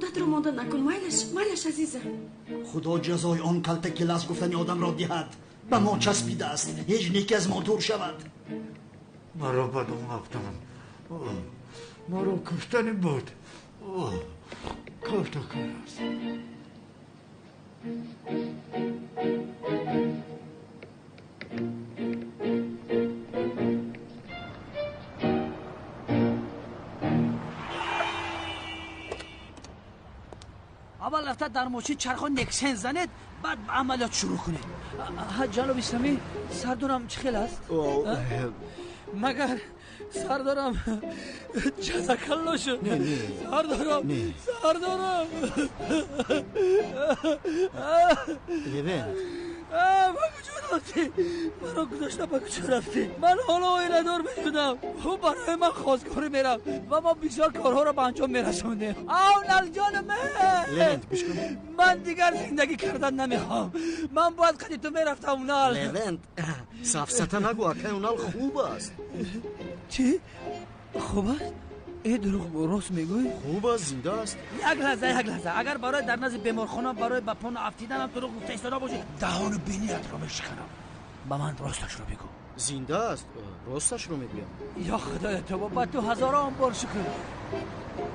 Худатро монда накун. Майлаш, майлаш азизам. Худо ҷазои он калтакелас гуфтани одамро диҳад. Ба мо часпидааст. Ҳеҷ неки аз мо дур шавад. Маро ба дом афтанд. Маро куштани буд. Калтакелас. Аввал рафта дар мошин чархо нексен занед, баъд ба амалиёт шурӯъ кунед. Ҷаноби Самӣ, сардорам чӣ хел аст? Магар сардорам ҷазакалло шуд? Сардорам, сардорам. Левент. Ба куҷо рафтӣ? Маро гузошта ба куҷо рафтӣ? Ман ҳоло оиладор мешудам. Ӯ барои ман хостгорӣ мерафт ва мо бисёр корҳоро ба анҷом мерасондем. Ав налҷони ман! Левент, гӯш кун. Ман дигар зиндагӣ кардан намехоҳам. Ман бояд қади ту мерафтам, Унал. Левент, сафсата нагӯ, акай Унал хуб аст. Чӣ? Хуб аст? Э, дурӯғ рост мегӯӣ? Хуб аст, зинда аст. Як лаҳза, як лаҳза. Агар барои дар назди беморхона барои ба пона афтиданам дурӯғ гуфта истода бошӣ, даҳону биниятро мешиканам. Ба ман росташро бигӯ. Зинда аст, росташро мегӯям. Ё худоя тобо, ба ту ҳазорон бор шукр.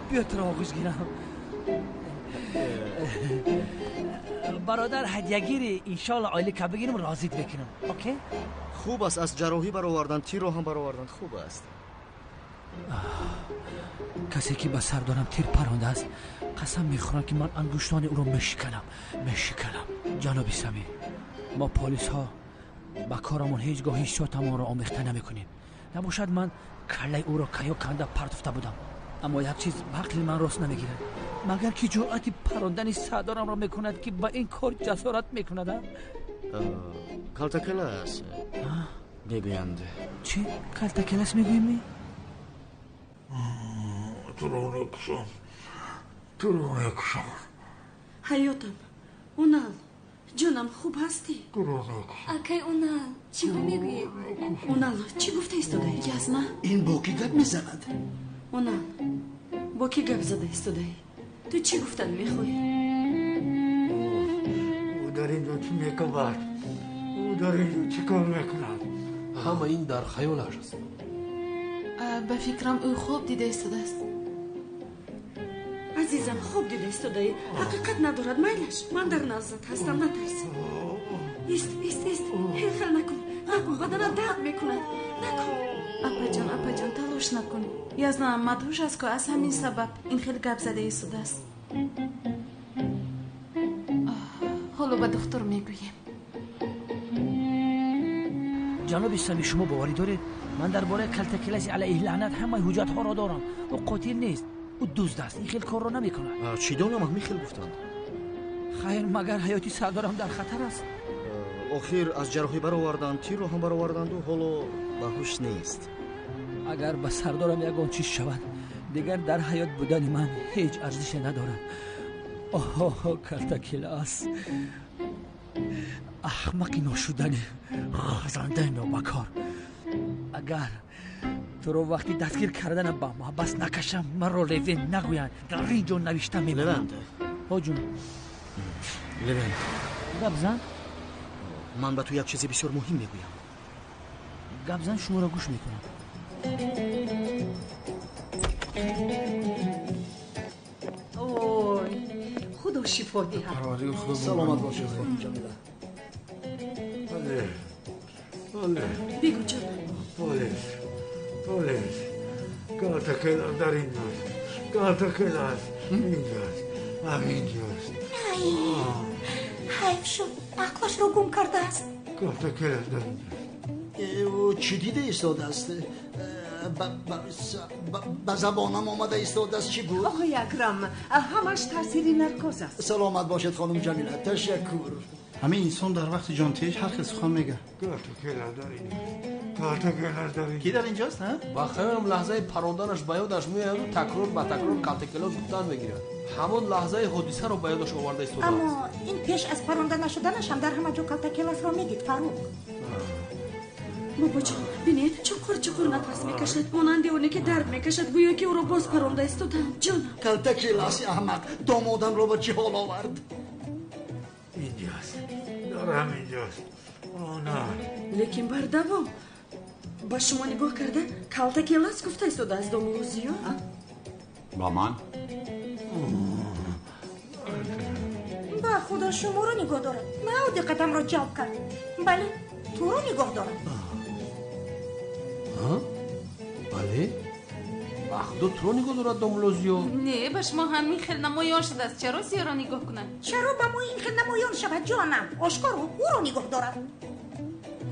Биё туро оғӯш гирам. Бародар, ҳадягири иншоалло ойлика бигирам, розит мекунам. Окей? Хуб аст, аз ҷарроҳӣ бароварданд, тирро ҳам бароварданд. Хуб аст. Касе ки ба сардорам тир парондааст, қасам мехӯрам ки ман ангуштони ӯро мешиканам, мешиканам. Ҷаноби Самӣ, мо полисҳо ба корамон ҳеҷ гоҳ ҳиссиётамонро омехта намекунем. Набошад ман каллаи ӯро каё канда партофта будам. Аммо як чиз ба ақли ман рост намегирад. Магар ки ҷуръати парондани сардорамро мекунад, ки ба ин кор ҷасорат мекунад? Калтакелас мегӯянд. Чӣ? Калтакелас мегӯем? Туро мекушам, туро мекушам. Ҳаётам, Унал, ҷонам, хуб ҳастӣ? Туро мекушам. Акай Унал, чӣ мегӯед? Унал, чӣ гуфта истодаӣ? Язма. Ин бо кӣ гап мезанад? Унал, бо кӣ гап зада истодаӣ? Ту чӣ гуфтан мехоҳӣ? Ӯ дар инҷо чӣ мекунад? Ӯ дар инҷо чӣ кор мекунад? Ҳама ин дар хаёлаш аст. Ба фикрам ӯ хоб дида истодааст. Азизам, хоб дида истодаӣ. Ҳақиқат надорад, майлаш. Ман дар наздат ҳастам, натарс. Ист, ист, ист. Хел хел накун, накун, баданат дард мекунад. Накун. Апаҷон, апаҷон, талош накун. Язнаам мадҳуш аст, ку аз ҳамин сабаб ин хел гап зада истодааст. Ҳоло ба духтур мегӯем. Ҷаноби Самӣ, шумо боварӣ доред? Ман дар бораи калтакеласи алайҳи лаънат ҳамаи ҳуҷҷатҳоро дорам. Ӯ қотил нест, ӯ дузд аст, ин хел корро намекунад. Чӣ донам, ҳамин хел гуфтанд. Хайр, магар ҳаёти сардорам дар хатар аст? Охир аз ҷарроҳӣ бароварданд, тирро ҳам бароварданду ҳоло ба ҳуш нест. Агар ба сардорам ягон чиз шавад, дигар дар ҳаёт будани ман ҳеҷ арзише надорад. Оҳ, калтакелас, аҳмақи ношудани, хазандаи нобакор. Агар туро вақти дастгир карданам ба маҳбас накашам, маро Левент нагӯянд. Дар ин ҷо навишта мемонам. Левент. Ҳоҷун. Левент. Гап зан. Ман ба ту як чизи бисёр муҳим мегӯям. Гап зан, шуморо гӯш мекунам. Ой, худо шифо диҳад. Саломат бошед, хонум Ҷамила. Бале, бале. Бигӯ, ҷонам. Полис, полис. Калтакелас дар инҷост. Калтакелас инҷост. Ҳаминҷост. Ай, ҳайф шуд, ақлашро гум кардааст. Калтакелас дар инҷост. Чӣ дида истодааст? Ба забонам омада истодааст, чӣ буд? Оҳои Акрам, ҳамаш таъсири наркоз аст. Саломат бошед, хонум Ҷамила, ташаккур. Ҳамин инсон дар вақти ҷонтеҳиш ҳар хел сухан мегӯяд. Калтакелас дар инҷост. Калтакелас дар инҷост. Ки дар инҷост, ҳа? Ба хаёлам лаҳзаи паронданаш ба ёдаш меояду такрор ба такрор калтакелас гуфтан мегирад. Ҳамон лаҳзаи ҳодисаро ба ёдаш оварда истодааст. Аммо ин пеш аз паронда нашуданаш ҳам дар ҳама ҷо калтакеласро медид, Фаррух. Бобоҷон, бинед, чуқур чуқур нафас мекашад, монанди оне ки дард мекашад, гӯё ки ӯро боз паронда истодам. Ҷонам. Калтакеласи аҳмақ домодамро ба чӣ ҳол овард? Инҷост, дар ҳаминҷост. Она. Лекин бардавом ба шумо нигоҳ карда калтакелас гуфта истодааст домулло Зиё. Ба ман? Ба худо шуморо нигоҳ дорад. На, ӯ диққатамро ҷалб кард. Бале, туро нигоҳ дорад. Бале, ба худо туро нигоҳ дорад домулло Зиё. Не, ба шумо ҳамин хел намоён шудааст. Чаро Зиёро нигоҳ кунад? Чаро ба мо ин хел намоён шавад, ҷонам? Ошкоро ӯро нигоҳ дорад.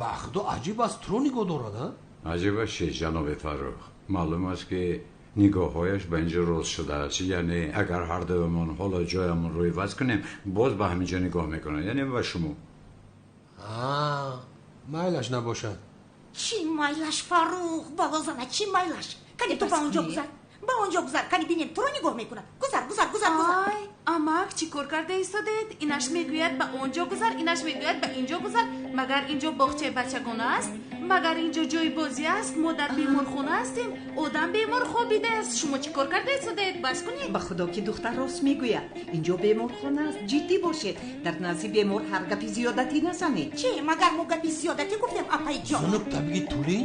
Ба худо аҷиб аст, туро нигоҳ дорад, а? Аҷиб аст чӣ, ҷаноби Фаррух? Маълум аст ки нигоҳҳояш ба инҷо рост шудааст. Яъне агар ҳар дуямон ҳоло ҷоямонро иваз кунем, боз ба ҳамин ҷо нигоҳ мекунад, яъне ба шумо. Майлаш набошад. Чӣ майлаш, Фаррух? Балозана, чӣ майлаш? Кани ту ба он ҷо гузар, ба он ҷо гузар, кани бинем туро нигоҳ мекунад. Гузар, гузар, гузар, гузар. Ай, амак, чӣ кор карда истодаед? Инаш мегӯяд ба он ҷо гузар, инаш мегӯяд ба ин ҷо гузар. Магар ин ҷо боғчаи бачагона аст? Магар ин ҷо ҷои бозӣ аст? Мо дар беморхона ҳастем. Одам бемор хобидааст. Шумо чӣ кор карда истодаед? Бас кунед. Ба худо ки духтар рост мегӯяд. Ин ҷо беморхона аст. Ҷиддӣ бошед. Дар назди бемор ҳар гапи зиёдатӣ назанед. Чӣ? Магар мо гапи зиёдатӣ гуфтем, апайҷон? Зунук табиги тулӣ?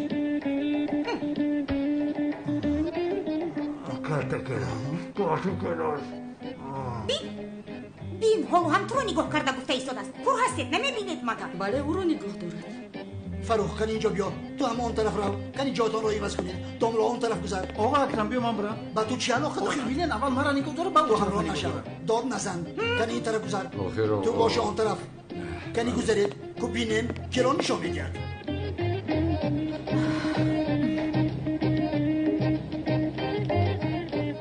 Калтакелас. Бин, бин, ҳоло ҳам туро нигоҳ карда гуфта истодааст. Кур ҳастед, намебинед магар? Бале, ӯро нигоҳ дорад. Фаррух, кани инҷо биё. Ту ҳам он тараф рав. Кани ҷоятонро иваз кунед. Домло он тараф гузар. Оға Акрам, биё ман бирам. Ба ту чӣ алоқа дорад? Охир бинен, аввал мара нигоҳ дорад, баъд ту ҳамроҳ нашав. Дод назан. Кани ин тараф гузар. Ту боши он тараф. Кани гузаред, ку бинем киро нишон медиҳад.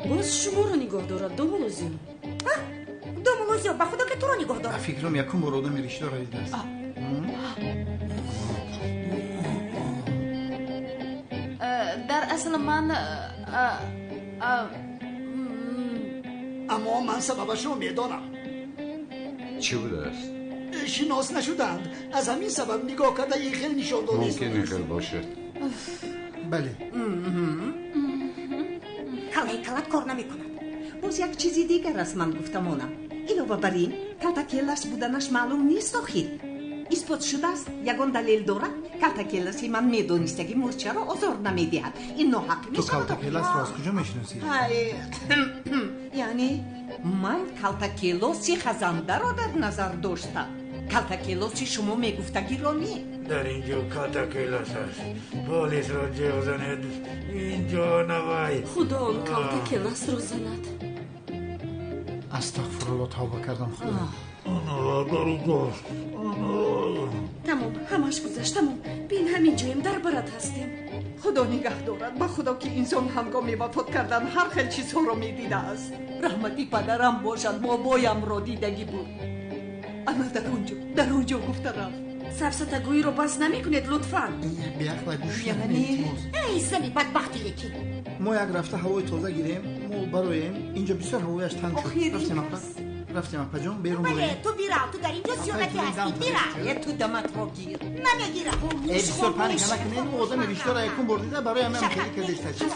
Боз шуморо нигоҳ дорад, домулло Зиё. Домулло Зиё, ба худо ки туро нигоҳ дорад. Фикрам якум бор одами ришдорро дидааст. Дар асл ман аммо ман сабабашро медонам. Чӣ будааст? Шинос нашуданд. Аз ҳамин сабаб нигоҳ карда ин хел нишон дода. Мумкин ин хел бошад. Бале. Калаи калат кор намекунад. Боз як чизи дигар аст ман гуфтамонам. Илова бар ин, калтакелас буданаш маълум нест охир. Исбот шудааст, ягон далел дорад? Калтакеласи ман медонистаги мурчаро озор намедиҳад. Ин ноҳақ Ту мешавад. калтакеласро аз куҷо мешиносӣ? Яъне ман калтакелоси хазандаро дар назар доштам. Калтакелоси шумо мегуфтагиро не. Дар ин ҷо калтакелас аст. Полисро ҷеғ занед. Инҷо навай. Худо он калтакеласро занад. Астағфирулло, тавба кардам, худо. Ана дар инҷост. Тамом, ҳамаш гузашт, тамом. Бин, ҳамин ҷоем, дар барат ҳастем. Худо нигаҳ дорад. Ба худо ки инсон ҳангоми вафот кардан ҳар хел чизҳоро медидааст. Раҳмати падарам бошад, бобоямро дидагӣ буд. Ана дар он ҷо, дар он ҷо гуфта рафт. Сафсатагӯиро бас намекунед, лутфан. Беақла гӯш Яъне? Эй, зани бадбахти лекин. Мо як рафта ҳавои тоза гирем, мо бароем. Инҷо бисёр ҳавояш танг шуд. Охир, Рафтем, апа. Рафтем, апаҷон, берун Бале, бурем. ту бирав, ту дар инҷо зиёдатӣ ҳастӣ, бирав. Е, ту даматро гир. Намегирам. Э, бисёр паника накунед. Ӯ одами риштора якум бор дида, барои ҳамин ҳам хеле кардеста. Чиз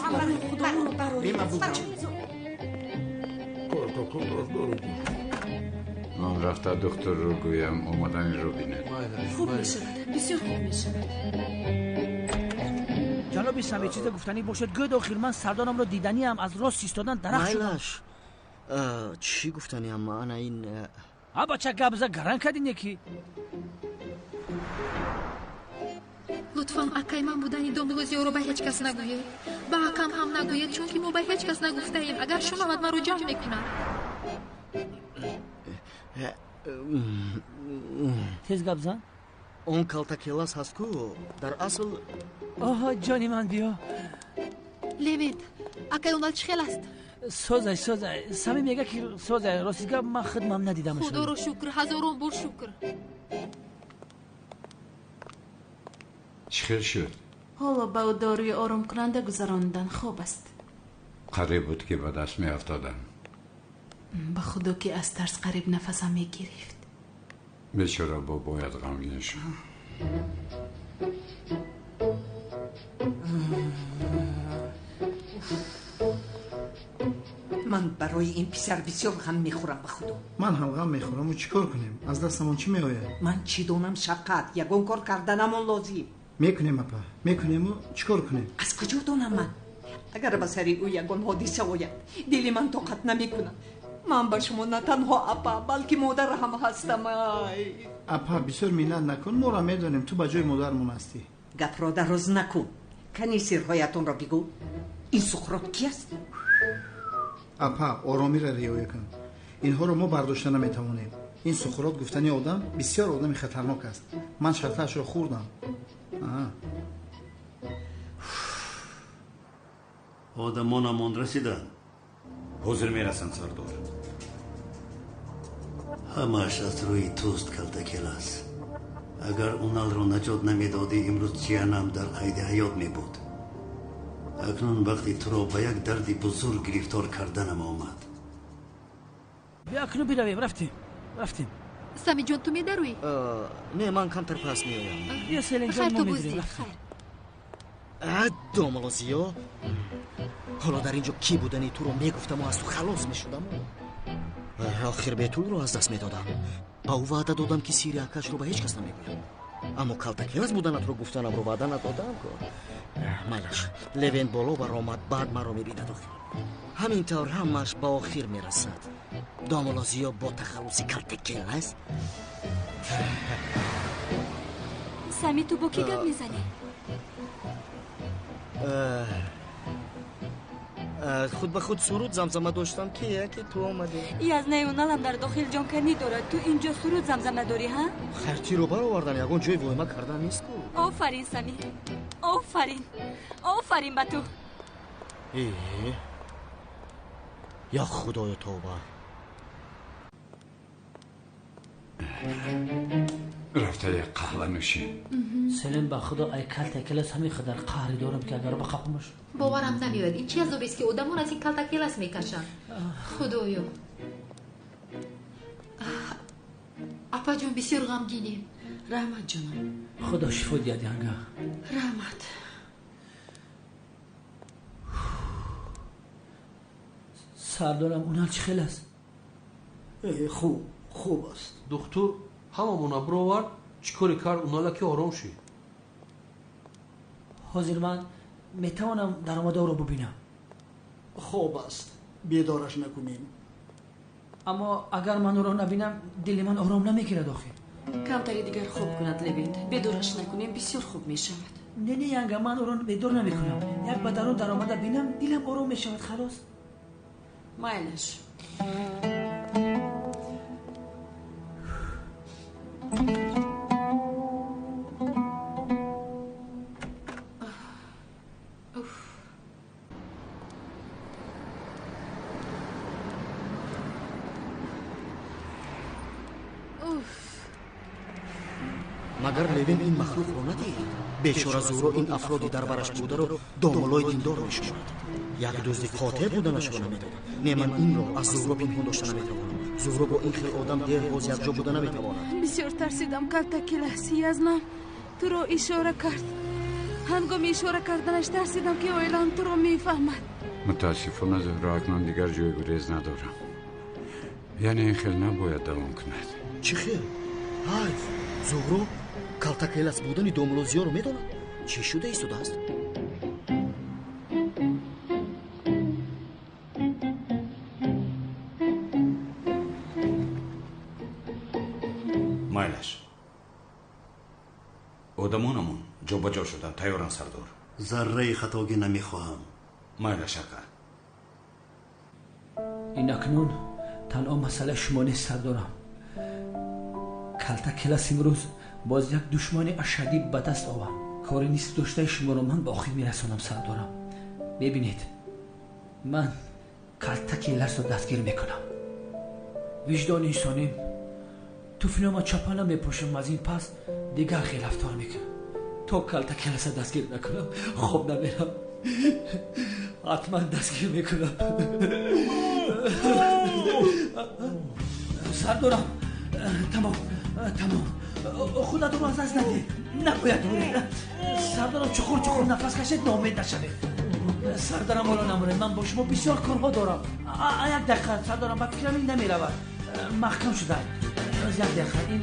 Худо ӯро барорад. Бема бугӯ. Калтакелас дар инҷост. Ман рафта духтурро гӯям омаданро бинед. Хуб мешавад, бисёр хуб мешавад. Ҷаноби Самир, чизе гуфтанӣ бошад, гӯед. Охир ман сардорамро диданиам, аз рост истодан дарахт шудам. Майлаш, чӣ гуфтаниам? Ана ин А бача, гап за, гаран кардине ки. Лутфан акай ман будани домулло Зиёро ба ҳеҷ кас нагӯед. Ба акам ҳам нагӯед, чунки мо ба ҳеҷ кас нагуфтаем. Агар шунавад, маро ҷанг мекунад. Тез гап зан. Он калтакелас ҳаст ку, дар асл. Оҳо, ҷони ман, биё. Левент, акай онал чӣ хел аст? Созай, созай. Сами мега ки созай. Рости гап, ман худмам надидамаш. Худоро шукр, ҳазорон бор шукр. Чӣ хел шуд? Ҳоло ба ӯ доруи оромкунанда гузаронидан, хоб аст. Қариб буд ки ба даст меафтодам. Ба худо ки аз тарс қариб нафасам мегирифт. Бечора бобоят ғамгин шуд. Ман барои ин писар бисёр ғам мехӯрам ба худо. Ман ҳам ғам мехӯраму чӣ кор кунем? Аз дастамон чӣ меояд? Ман чӣ донам, Шавқат, ягон кор карданамон лозим. Мекунем, апа, мекунему чӣ кор кунем? Аз куҷо донам ман? Агар ба сари ӯ ягон ҳодиса ояд, дили ман тоқат намекунад. Ман ба шумо на танҳо апа, балки модар ҳам ҳастам. Ай апа, бисёр миннат накун, моро медонем, ту ба ҷои модармон ҳастӣ. Гапро дароз накун, кани сирҳоятонро бигӯ. Ин Суқрот ки аст? Апа, оромиро риоя кун. Инҳоро мо бардошта наметавонем. Ин Суқрот гуфтани одам бисёр одами хатарнок аст. Ман шартаашро хӯрдам. Одамонамон расиданд. Ҳозир мерасанд, сардор. Ҳамааш аз рӯи туст, Калтакелас. Агар Уналро наҷот намедодӣ, имрӯз ҷиянам дар қайди ҳаёт мебуд. Акнун вақти туро ба як дарди бузург гирифтор карданам омад. Биё, акнун биравем. Рафтем, рафтем. Самиҷон, ту медаруӣ? Не, ман камтар пас меоям. Биё, Селинҷон, мо медурем. Рафтем. Домулло Зиё, ҳоло дар ин ҷо кӣ будани туро мегуфтаму аз ту халос мешудаму охир Бетулро аз даст медодам. Ба ӯ ваъда додам, ки сири акашро ба ҳеҷ кас намегӯям, аммо Калтакелас буданатро гуфтанамро ваъда надодам. Майлаш, Левент боло баромад, баъд маро мебинад. Охир ҳамин тавр ҳамааш ба охир мерасад. Домулло Зиё бо тахаллуси Калтакелас. Сами, ту бо кӣ гап мезанӣ? Худ ба худ суруд замзама доштам, ки яке ту омадӣ. Язнаи Уналам дар дохил ҷонканӣ дорад, ту инҷо суруд замзама дорӣ, ҳа? Хайр, тиро баровардам, ягон ҷои воҳима кардан нест ку. Офарин, Сами, офарин, офарин ба ту. Э, я худоё, тавба. Рафта як қаҳва нӯшем. Селин, ба худо, ай Калтакелас ҳамин қадар қаҳре дорам, ки агар бақапмаш. Боварам намеояд, ин чи азобест, ки одамон аз ин Калтакелас мекашанд. Худоё, апаҷон, бисёр ғамгинем. Раҳмат, ҷонам. Худо шифо диҳад, янга. Раҳмат. Сардорам, Унал чӣ хел аст? Хуб, хуб аст. Духтур ҳамамона бировард. Чӣ коре кард Унала, ки ором шид? Ҳозир ман метавонам даромада ӯро бубинам? Хоб аст, бедораш накунем. Аммо агар ман ӯро набинам, дили ман ором намегирад охир. Камтари дигар хоб кунад, Левент, бедораш накунем, бисёр хуб мешавад. Не, не, янга, ман ӯро бедор намекунам. Як ба дарун даромада бинам, дилам ором мешавад, халос. Майлаш. Магар Левин ин махлуқро надид? Бечора Зуҳро ин афроди дар бараш бударо домуллои диндор мешуморад. Як дузди қотеъ буданашро намедонад. Не, ман инро аз Зуҳро пинҳон дошта наметавонам. Зуҳро бо ин хел одам дер боз якҷо буда наметавонад. Бисёр тарсидам, Калтакелас. Язнам туро ишора кард. Ҳангоми ишора карданаш тарсидам, ки оилаам туро мефаҳмад. Мутаассифона, Зуҳро, акнун дигар ҷои гурез надорам. Яъне ин хел набояд давом кунад. Чӣ хел? Ҳайф, Зуҳро Калтакелас будани домулло Зиёро медонад. Чӣ шуда истодааст? Майлаш, одамонамон ҷобаҷо шуданд, тайёранд, сардор. Зарраи хатогӣ намехоҳам. Майлаш, ака. Ин акнун танҳо масъалаи шумо нест, сардорам. Калтакелас имрӯз боз як душмани ашаддӣ ба даст овард. Кори нист доштаи шуморо ман ба охир мерасонам, сардорам. Мебинед, ман Калтакеласро дастгир мекунам. Виҷдони инсоним туфлиёма чапа намепӯшам, аз ин пас дигар хел рафтор мекунам. То Калтакеласа дастгир накунам, хоб намерам. Ҳатман дастгир мекунам, сардорам. Тамом, тамом, худатонро аз даст надиҳед, набояд. Сардорам, чуқур чуқур нафас кашед, ноумед нашавед. Сардарам ҳоло намуред, ман бо шумо бисёр корҳо дорам. Як дақиқа сардарам, ба фикрам ин намеравад. Маҳкам шуда. Як дақиқа ин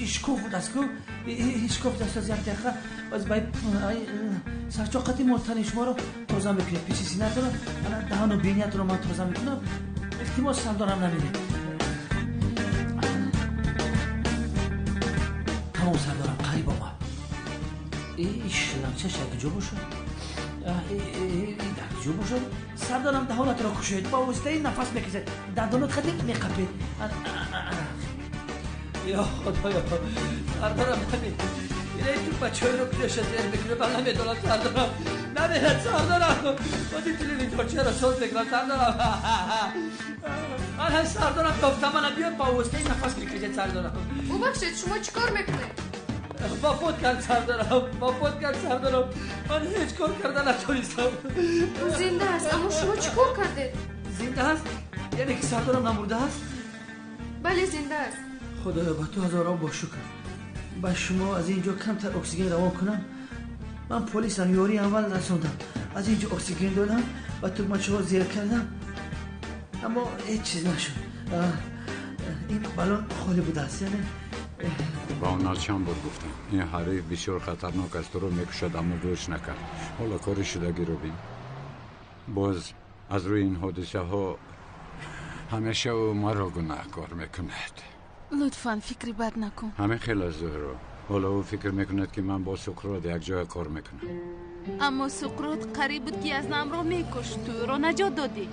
ишкоф будааст ку, ишкоф будааст. Аз як дақиқа боз ба сарчоқати мо тани шуморо тоза мекунем, пеши синатонро, даҳану биниятонро ман тоза мекунам. Илтимос сардарам намиред. Тамом сардарам, қариб омад. Ишламчаш як ҷо бошад, дар ҷо бошад. Сардарам даҳонатро кушоед, ба воситаи нафас мекашед, дандонот хати меқапед. Ё худоё, сардарам намиред. Инаи ту бачаҳоеро куҷоша зер мекунад, ман намедонам сардарам. Намирад сардарам. Бози телевизорчаро соз мекунам сардарам. Ман сардарам ёфтам, мана биё ба воситаи нафас мекашед сардарам. Бубахшед, шумо чӣ кор мекунед? Вафот кард сардарам, вафот кард сардарам. Ман ҳеҷ кор карда натонистам. Ӯ зинда аст, аммо шумо чӣ кор кардед? Зинда аст? Яъне ки сардарам намурда аст? Бале, зинда аст. Худоё, ба ту ҳазорон бо шукр. Ба шумо аз ин ҷо камтар оксиген равон кунам. Ман полисам, ёрии аввал расондам. Аз ин ҷо оксиген додам ва тугмачаҳо зер кардам, аммо ҳеҷ чиз нашуд. Ин балон холӣ будааст, яъне ба онҳо чанд бор гуфтам, ин ҳариф бисёр хатарнок аст, туро мекушад, аммо гӯш накард. Ҳоло кори шудагиро бин. Боз аз рӯи ин ҳодисаҳо ҳамеша ӯ маро гунаҳкор мекунад. Лутфан фикри бад накун. Ҳамин хел аст Зуҳро. Ҳоло ӯ фикр мекунад, ки ман бо Суқрот якҷоя кор мекунам. Аммо Суқрот қариб буд, ки Язнамро мекушт. Ту ӯро наҷот додӣ.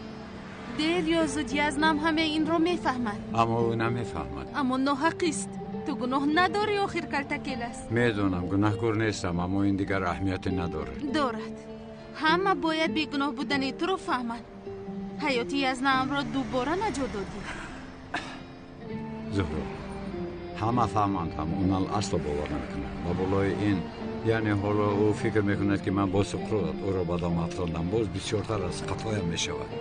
Дер ё зуд Язнам ҳамаи инро мефаҳмад. Аммо ӯ намефаҳмад. Аммо ноҳақист. Ту гуноҳ надорӣ, охир калтакелас. Медонам, гунаҳкор нестам, аммо ин дигар аҳамияте надорад. Дорад. Ҳама бояд бегуноҳ будани туро фаҳманд. Ҳаёти Язнамро дубора наҷот додӣ. Зуҳро, ҳама фаҳманд, ҳам онал асло бовар намекунад. Ба болои ин, яъне ҳоло ӯ фикр мекунад, ки ман бо Суқрот ӯро ба дом афтондам, боз бисёртар аз қафоям мешавад.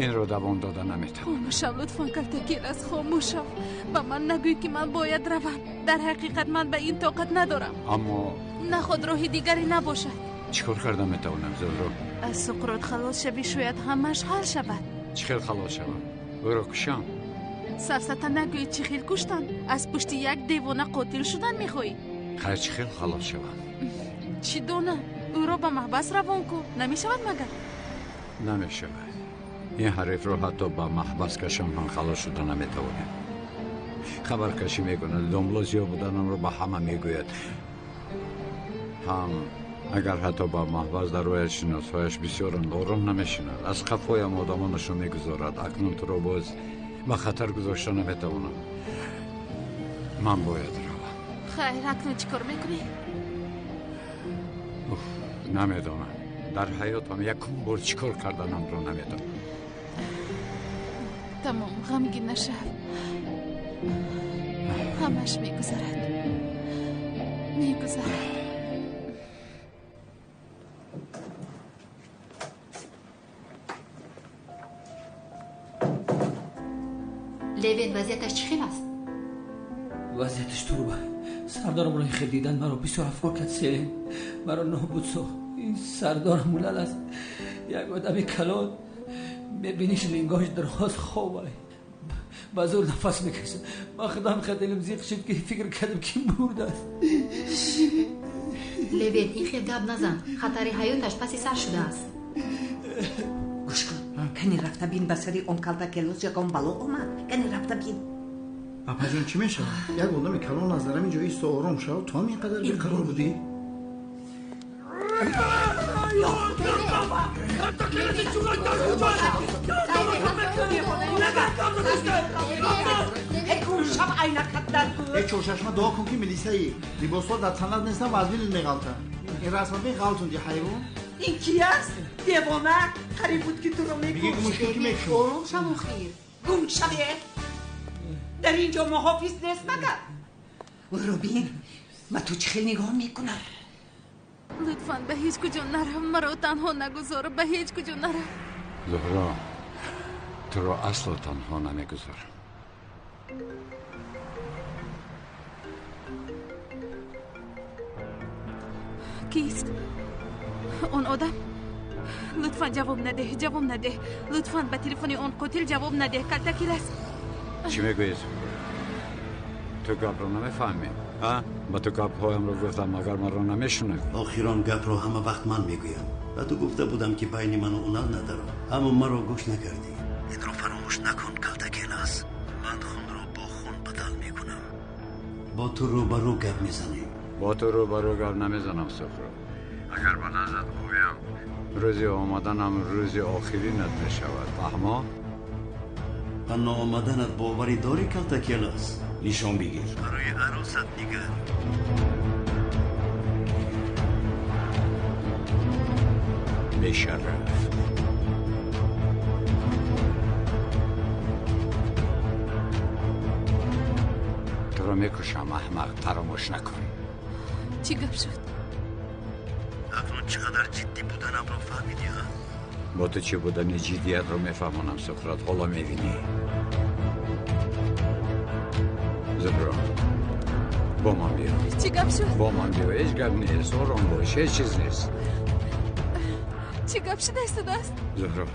Инро давом дода наметавонам. Хомӯш шав, лутфан калтакелас, хомӯш шав. Ба ман нагӯй, ки ман бояд равам. Дар ҳақиқат ман ба ин тоқат надорам. Аммо наход роҳи дигаре набошад. Чӣ кор карда метавонам, Зуҳро? Аз Суқрот халос шавӣ, шояд ҳамааш ҳал шавад. Чӣ хел халос шавам? Ӯро кушам? Сафсата нагӯй, чӣ хел куштан? Аз пушти як девона қотил шудан мехоҳӣ? Хайр, чӣ хел халос шавам? Чӣ донам? Ӯро ба маҳбас равон кун. Намешавад магар? Намешавад. Ин ҳарифро ҳатто ба маҳбас кашам ҳам халос шуда наметавонем. Хабаркашӣ мекунад, домло зиёд буданамро ба ҳама мегӯяд. Ҳам агар ҳатто ба маҳбас дарояд, шиносҳояш бисёранд, ором намешинад. Аз қафоям одамонашро мегузорад. Акнун туро боз ба хатар гузошта наметавонам. Ман бояд равам. Хайр, акнун чӣ кор мекунӣ? Намедонам. Дар ҳаётам якум бор чӣ кор карданамро намедонам. Тамом, ғамгин нашав. Ҳамаш мегузарад, мегузарад. Левен, вазъияташ чӣ хел аст? Вазъияташ туруба. Сардарамро ин хел дидан маро бисёр афкор кард. Селен маро нобуд сохт. Ин сардарам мулал аст. Як одами калон мебиниш, лингоҳаш дароз, хобай, ба зӯр нафас мекашад. Ман худам хел дилам зиқ шуд, ки фикр кардам, ки мурдааст. Левен, ин хел гап назан. Хатари ҳаёташ паси сар шудааст. Гӯш кун, кани рафта бин, ба сари он калтакелос ягон бало омад. Кани рафта бин. Апаҷон, чӣ мешавад? Як одами калон аз дар ҳамин ҷо исто, ором шав. Ту ҳам ин қадар беқарор будӣ? Э, чорчашма, дуо кун, ки милисаи либосҳо дар танат нестанд ва аз милил меғалтанд. Ин расма бин, ғалтунди ҳайвон. Ин ки аст? Девона, қариб буд, ки туро мегӯ мушкил ки мекушад. Ором шав, охир. Гум шаве. Дар ин ҷо муҳофиз нест магар? Ӯро бин, ба ту чӣ хел нигоҳ мекунад. Лутфан ба ҳеҷ куҷо нарав, маро танҳо нагузор, ба ҳеҷ куҷо нарав. Зуҳро, туро асло танҳо намегузорам. Кист он одам? Лутфан ҷавоб надеҳ, ҷавоб надеҳ. Лутфан ба телефони он қотил ҷавоб надеҳ. Калтакелас. Чӣ мегӯӣ? Ту гапро намефаҳмӣ? Ба ту гапҳоямро гуфтам, магар маро намешунавӣ? Охир он гапро ҳама вақт ман мегӯям. Ба ту гуфта будам, ки байни ману Унал надаро, аммо маро гӯш накардӣ. Инро фаромӯш накун, Калтакелас. Ман хунро бо хун бадал мекунам. Бо ту рӯбарӯ гап мезанем. Бо ту рӯбарӯ гап намезанам, Сухроб. Агар ба наздат оям, рӯзи омаданам рӯзи охиринат мешавад. Фаҳмо? Ба ноомаданат боварӣ дорӣ, Калтакелас? Нишон бигир. Барои арӯсат нигар. Бешараф. Туро мекушам, аҳмақ, фаромӯш накун. Чӣ гап шуд? Акнун чӣ қадар ҷиддӣ буданамро фаҳмидӣ, ҳа? Бо ту чӣ будани ҷиддиятро мефаҳмонам, Суқрот, ҳоло мебинӣ. Зуҳро, бо ман биё. Чӣ гап шуд? Бо ман биё, ҳеҷ гап нест, ором бош, ҳеҷ чиз нест. Чӣ гап шуда истодааст? Зуҳро,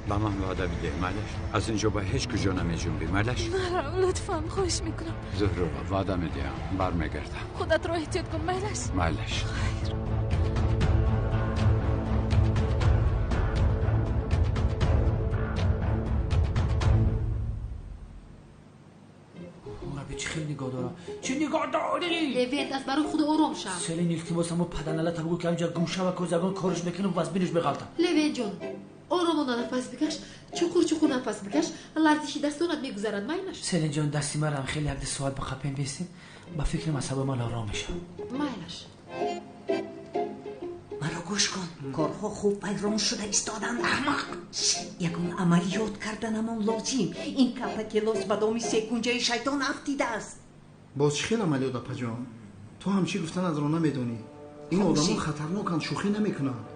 ба ман ваъда бидеҳ, майлаш? Аз ин ҷо ба ҳеҷ куҷо намеҷунбӣ, майлаш? Нарав, лутфан, хоҳиш мекунам. Зуҳро, ваъда медиҳам, бармегардам. Худатро эҳтиёт кун, майлаш? Майлаш. Хайр. Нигоҳ дорам. Чӣ нигоҳ дорӣ? Левент, аз барои худ ором шав. Селин, илтимос, аммо паданалата бигӯ, ки ҳамҷа гум шава, ки ягон кориш мекунам, вазбиниш меғалтам. Левент ҷон, оромона нафас бикаш, чуқур чуқур нафас бикаш, ларзиши дастонат мегузарад, майлаш? Селин ҷон, дасти марам хеле як ду соат ба қапем бистем, ба фикрам асаби ман ором мешавад. Майлаш. Маро гӯш кун, корҳо хуб вайрон шуда истоданд, аҳмақ. Ягон амалиёт карданамон лозим. Ин Калтакелос ба доми секунҷаи шайтон афтидааст. Боз чӣ хел амалиёт, апаҷон? Ту ҳам чӣ гуфтанатро намедонӣ. Ин одамон хатарноканд, шӯхӣ намекунанд.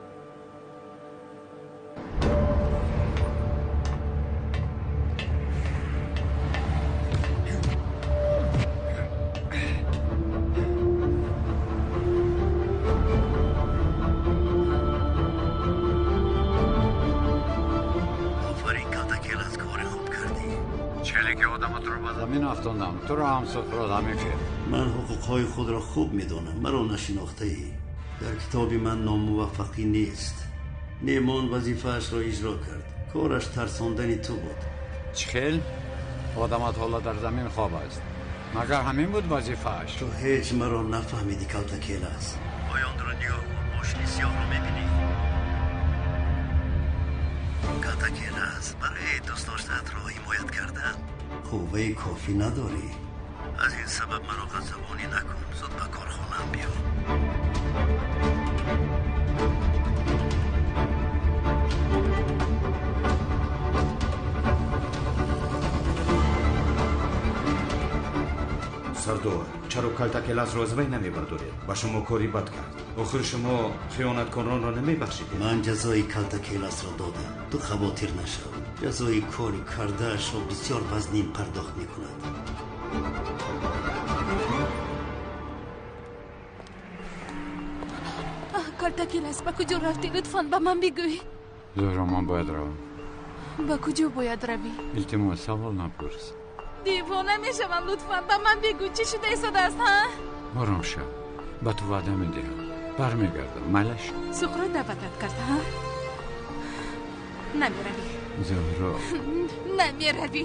Туро ҳам Суқрот ҳамин фикр. Ман ҳуқуқҳои худро хуб медонам, маро нашинохтаӣ. Дар китоби ман номуваффақӣ нест. Немон вазифаашро иҷро кард. Кораш тарсондани ту буд. Чӣ хел? Одамат ҳоло дар замин хоб аст. Магар ҳамин буд вазифааш? Ту ҳеҷ маро нафаҳмидӣ, Калтакелас. Поёнро нигоҳ кун, мошини сиёҳро мебинӣ. Калтакелас, барои дӯст доштаатро ҳимоят кардан қувваи кофӣ надорӣ. Аз ин сабаб маро ғазабонӣ накун. Зуд ба корхонаам биё. Сардор, чаро Калтакеласро аз вай намебардоред? Ба шумо кори бад кард. Охир шумо хиёнаткоронро намебахшидед. Ман ҷазои Калтакеласро додам. Ту хавотир нашав. Ҷазои кори кардаашро бисёр вазнин пардохт мекунад. Калтакелас, ба куҷо рафтӣ? Лутфан ба ман бигӯй. Зуҳро, ман бояд равам. Ба куҷо бояд равӣ? Илтимос, савол напурс. Девона мешавам, лутфан ба ман бигӯ, чӣ шуда истодааст, ҳа? Ором шав, ба ту ваъда медиҳам, бармегардам, майлаш? Суқрот даъватат кард, ҳа? Намеравӣ. Зуҳро. Намеравӣ.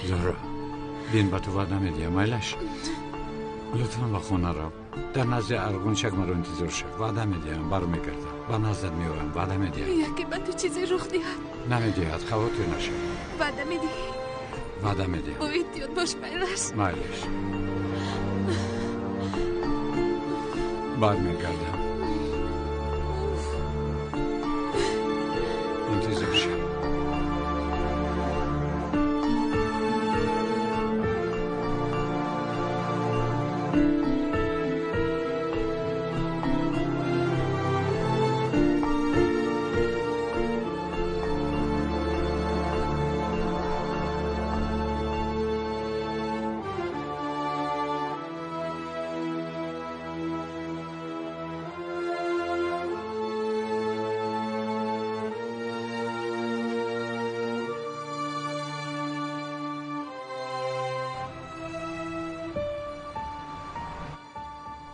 Зуҳро, бин, ба ту ваъда медиҳам, майлаш? Лутфан ба хона рав. Дар назди арғунчак маро интизор шав. Ваъда медиҳам, бармегардам. Ба наздат меоям, ваъда медиҳам. Яке ба ту чизе рух диҳад. Намедиҳад, хавотир нашав. Ваъда медиҳӣ? Ваъда медиҳам. Бо эҳтиёт бош, майлаш. Майлаш. Бармегардам. Интизор шав.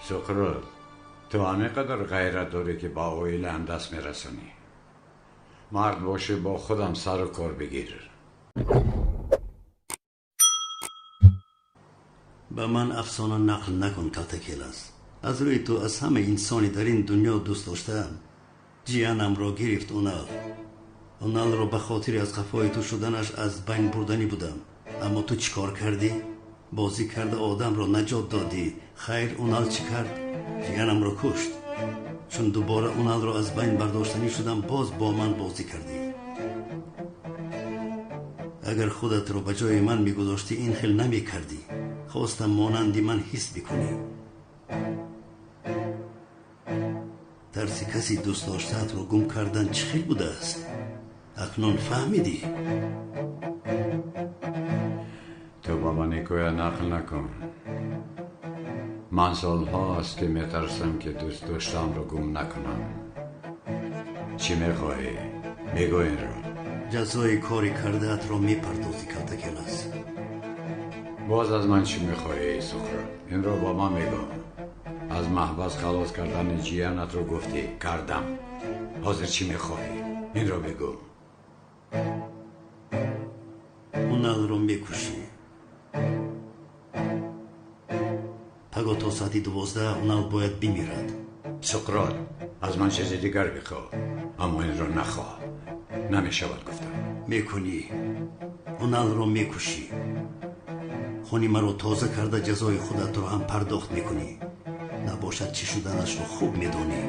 Суқрот, ту ҳамин қадар ғайрат дорӣ, ки ба оилаам даст мерасонӣ. Мард бошӣ, бо худам сару кор бигир. Ба ман афсона нақл накун, Калтакелас. Аз рӯи ту аз ҳама инсони дар ин дунё дӯст доштаам. Ҷиянамро гирифт Унал. Уналро ба хотири аз қафои ту шуданаш аз байн бурданӣ будам. Аммо ту чӣ кор кардӣ? Бозӣ карда одамро наҷот додӣ. Хайр, Унал чӣ кард? Ҷиянамро кушт. Чун дубора Уналро аз байн бардоштанӣ шудам, боз бо ман бозӣ кардӣ. Агар худатро ба ҷои ман мегузоштӣ, ин хел намекардӣ. Хостам монанди ман ҳис бикунӣ. Тарси каси дӯст доштаатро гум кардан чӣ хел будааст? Акнун фаҳмидӣ? Ту ба ман ҳикоя нақл накун. Ман солҳо аст, ки метарсам, ки дӯст доштаамро гум накунам. Чӣ мехоҳӣ? Бигӯ инро. Ҷазои кори кардаатро мепардозӣ, Калтакелас. Боз аз ман чӣ мехоҳӣ, Суқрот? Инро ба ман бигӯ. Аз маҳбас халос кардани ҷиянатро гуфтӣ, кардам. Ҳозир чӣ мехоҳӣ? Инро бигӯ. Уналро мекушӣ. Паго то соати 12 Унал бояд бимирад. Суқрот, аз ман чизи дигар бихоҳ, аммо инро нахоҳ. Намешавад, гуфтам. Мекунӣ. Уналро мекушӣ. Хуни маро тоза карда ҷазои худатро ҳам пардохт мекунӣ. Набошад, чӣ шуданашро хуб медонӣ.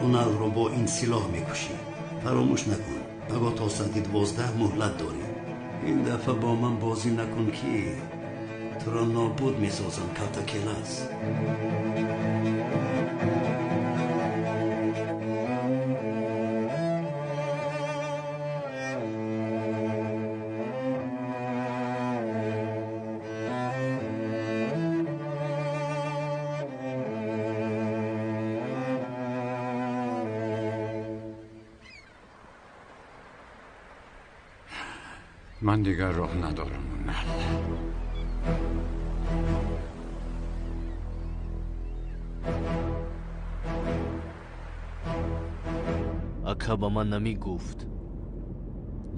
Уналро бо ин силоҳ мекушӣ. Фаромӯш накун, паго то соати 12 муҳлат дорӣ. Ин дафъа бо ман бозӣ накун, ки туро нобуд месозам, Калтакелас. Ман дигар роҳ надорам, Унал. Ака ба ман намегуфт.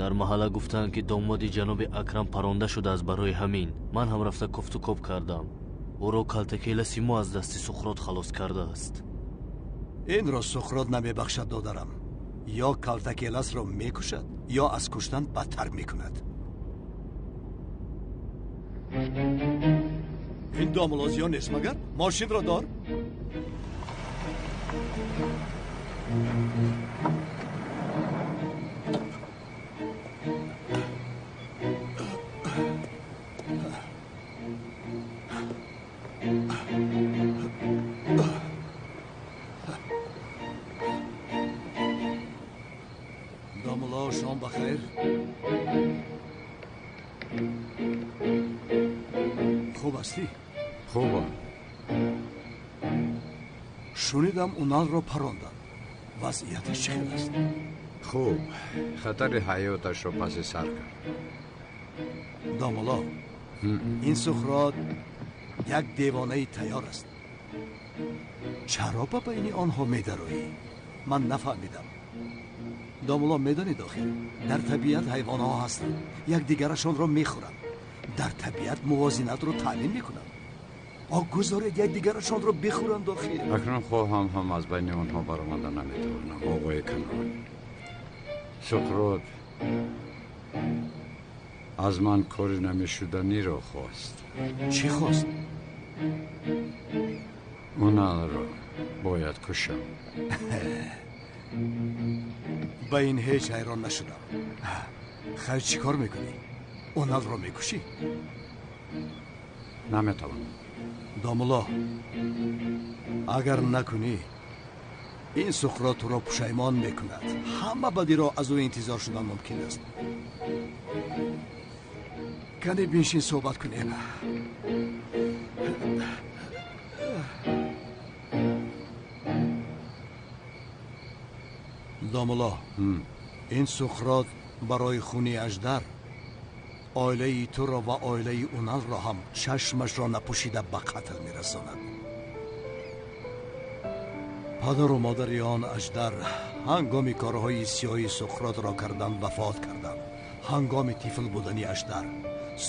Дар маҳалла гуфтанд, ки домоди ҷаноби Акрам паронда шудааст. Барои ҳамин ман ҳам рафта кофтукоб кардам. Ӯро Калтакеласи мо аз дасти Суқрот халос кардааст. Инро Суқрот намебахшад, додарам. Ё Калтакеласро мекушад, ё аз куштан бадтар мекунад. Ин домулозиён нест магар? Мошинро дор. Домуло, шом бахайр. Хуб ҳастӣ? Хубам. Шунидам, Уналро паронданд. Вазъияташ чӣ хел аст? Хуб, хатари ҳаёташро паси сар кард. Домуло, ин Сухрот як девонаи тайёр аст. Чаро ба байни онҳо медароӣ? Ман нафаҳмидам. Домуло, медонед, охир дар табиат ҳайвонҳо ҳастанд, якдигарашонро мехӯранд. Дар табиат мувозинатро таъмин мекунанд. О, гузоред якдигарашонро бихӯранд охир. Акнун хоҳам ҳам аз байни онҳо баромада наметавонам, оғои Канон. Суқрот аз ман кори намешуданиро хост. Чӣ хост? Уналро бояд кушам. Ба ин ҳеҷ ҳайрон нашудам. Хайр, чӣ кор мекунӣ? Уналро мекушӣ? Наметавонам. Домулло, агар накунӣ, ин Суқрот туро пушаймон мекунад. Ҳама бадиро аз ӯ интизор шудан мумкин аст. Кане биншин, суҳбат кунем. Домулло, ин Суқрот барои хуни аждар Оилаи туро ва оилаи Уналро ҳам чашмашро напӯшида ба қатл мерасонад. Падару модари он аждар ҳангоми корҳои сиёҳи Суқротро кардан вафот карданд. Ҳангоми тифл будани аждар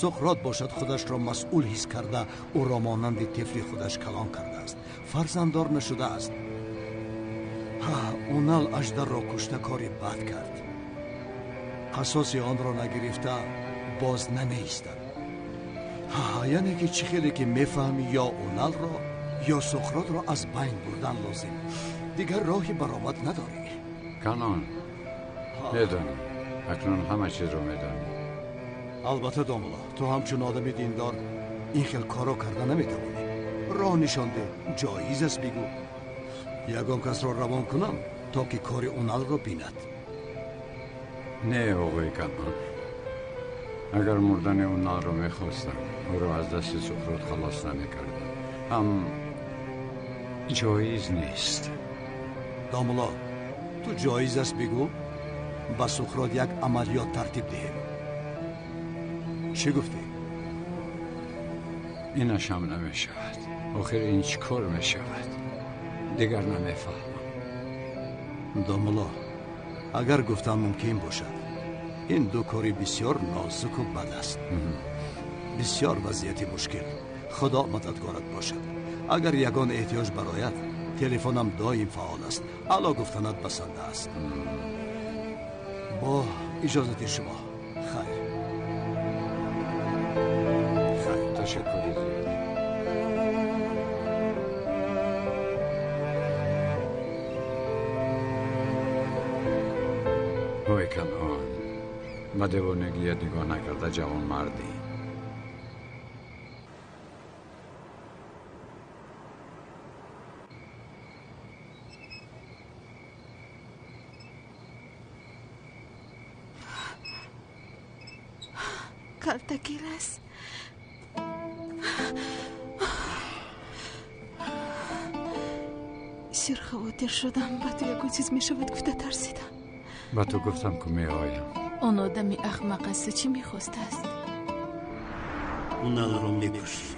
Суқрот бошад худашро масъул ҳис карда, ӯро монанди тифли худаш калон кардааст. Фарзанддор нашудааст. Унал аждарро кушта кори бад кард. Қасоси онро нагирифта боз намеистад. Яъне ки чӣ хеле ки мефаҳмӣ, ё Уналро ё Суқротро аз байн бурдан лозим. Дигар роҳи баромад надорӣ. Канон, медонӣ, акнун ҳама чизро медонӣ. Албатта домулло, ту ҳамчун одами диндор ин хел корро карда наметавонӣ. Роҳ нишон деҳ, ҷоиз аст бигӯ. Ягон касро равон кунам то ки кори Уналро бинад. Не, оғои Канон, агар мурдани Уналро мехостам, ӯро аз дасти Суқрот халос намекардам. Ҳам ҷоиз нест. Домулло, ту ҷоиз аст бигӯ, ба Суқрот як амалиёт тартиб диҳем. Чӣ гуфтӣ? Инаш ҳам намешавад. Охир ин чӣ кор мешавад? Дигар намефаҳмам. Домулло, агар гуфтан мумкин бошад, ин ду кори бисёр нозуку бад аст. Бисёр вазъияти мушкил. Худо мададгорат бошад. Агар ягон эҳтиёҷ барояд, телефонам доим фаъол аст. Ало гуфтанат басанда аст. Бо иҷозати шумо, хайр. Хайр, ташаккури зиёд. Ой Канон, ба девонагият нигоҳ накарда ҷавонмардӣ. Калтакелас. Бисёр хавотир шудам. Ба ту ягон чиз мешавад гуфта тарсидам. Ба ту гуфтам ку меоям. Он одами ахмақ аз ту чӣ мехостааст? Уналро мекушӣ.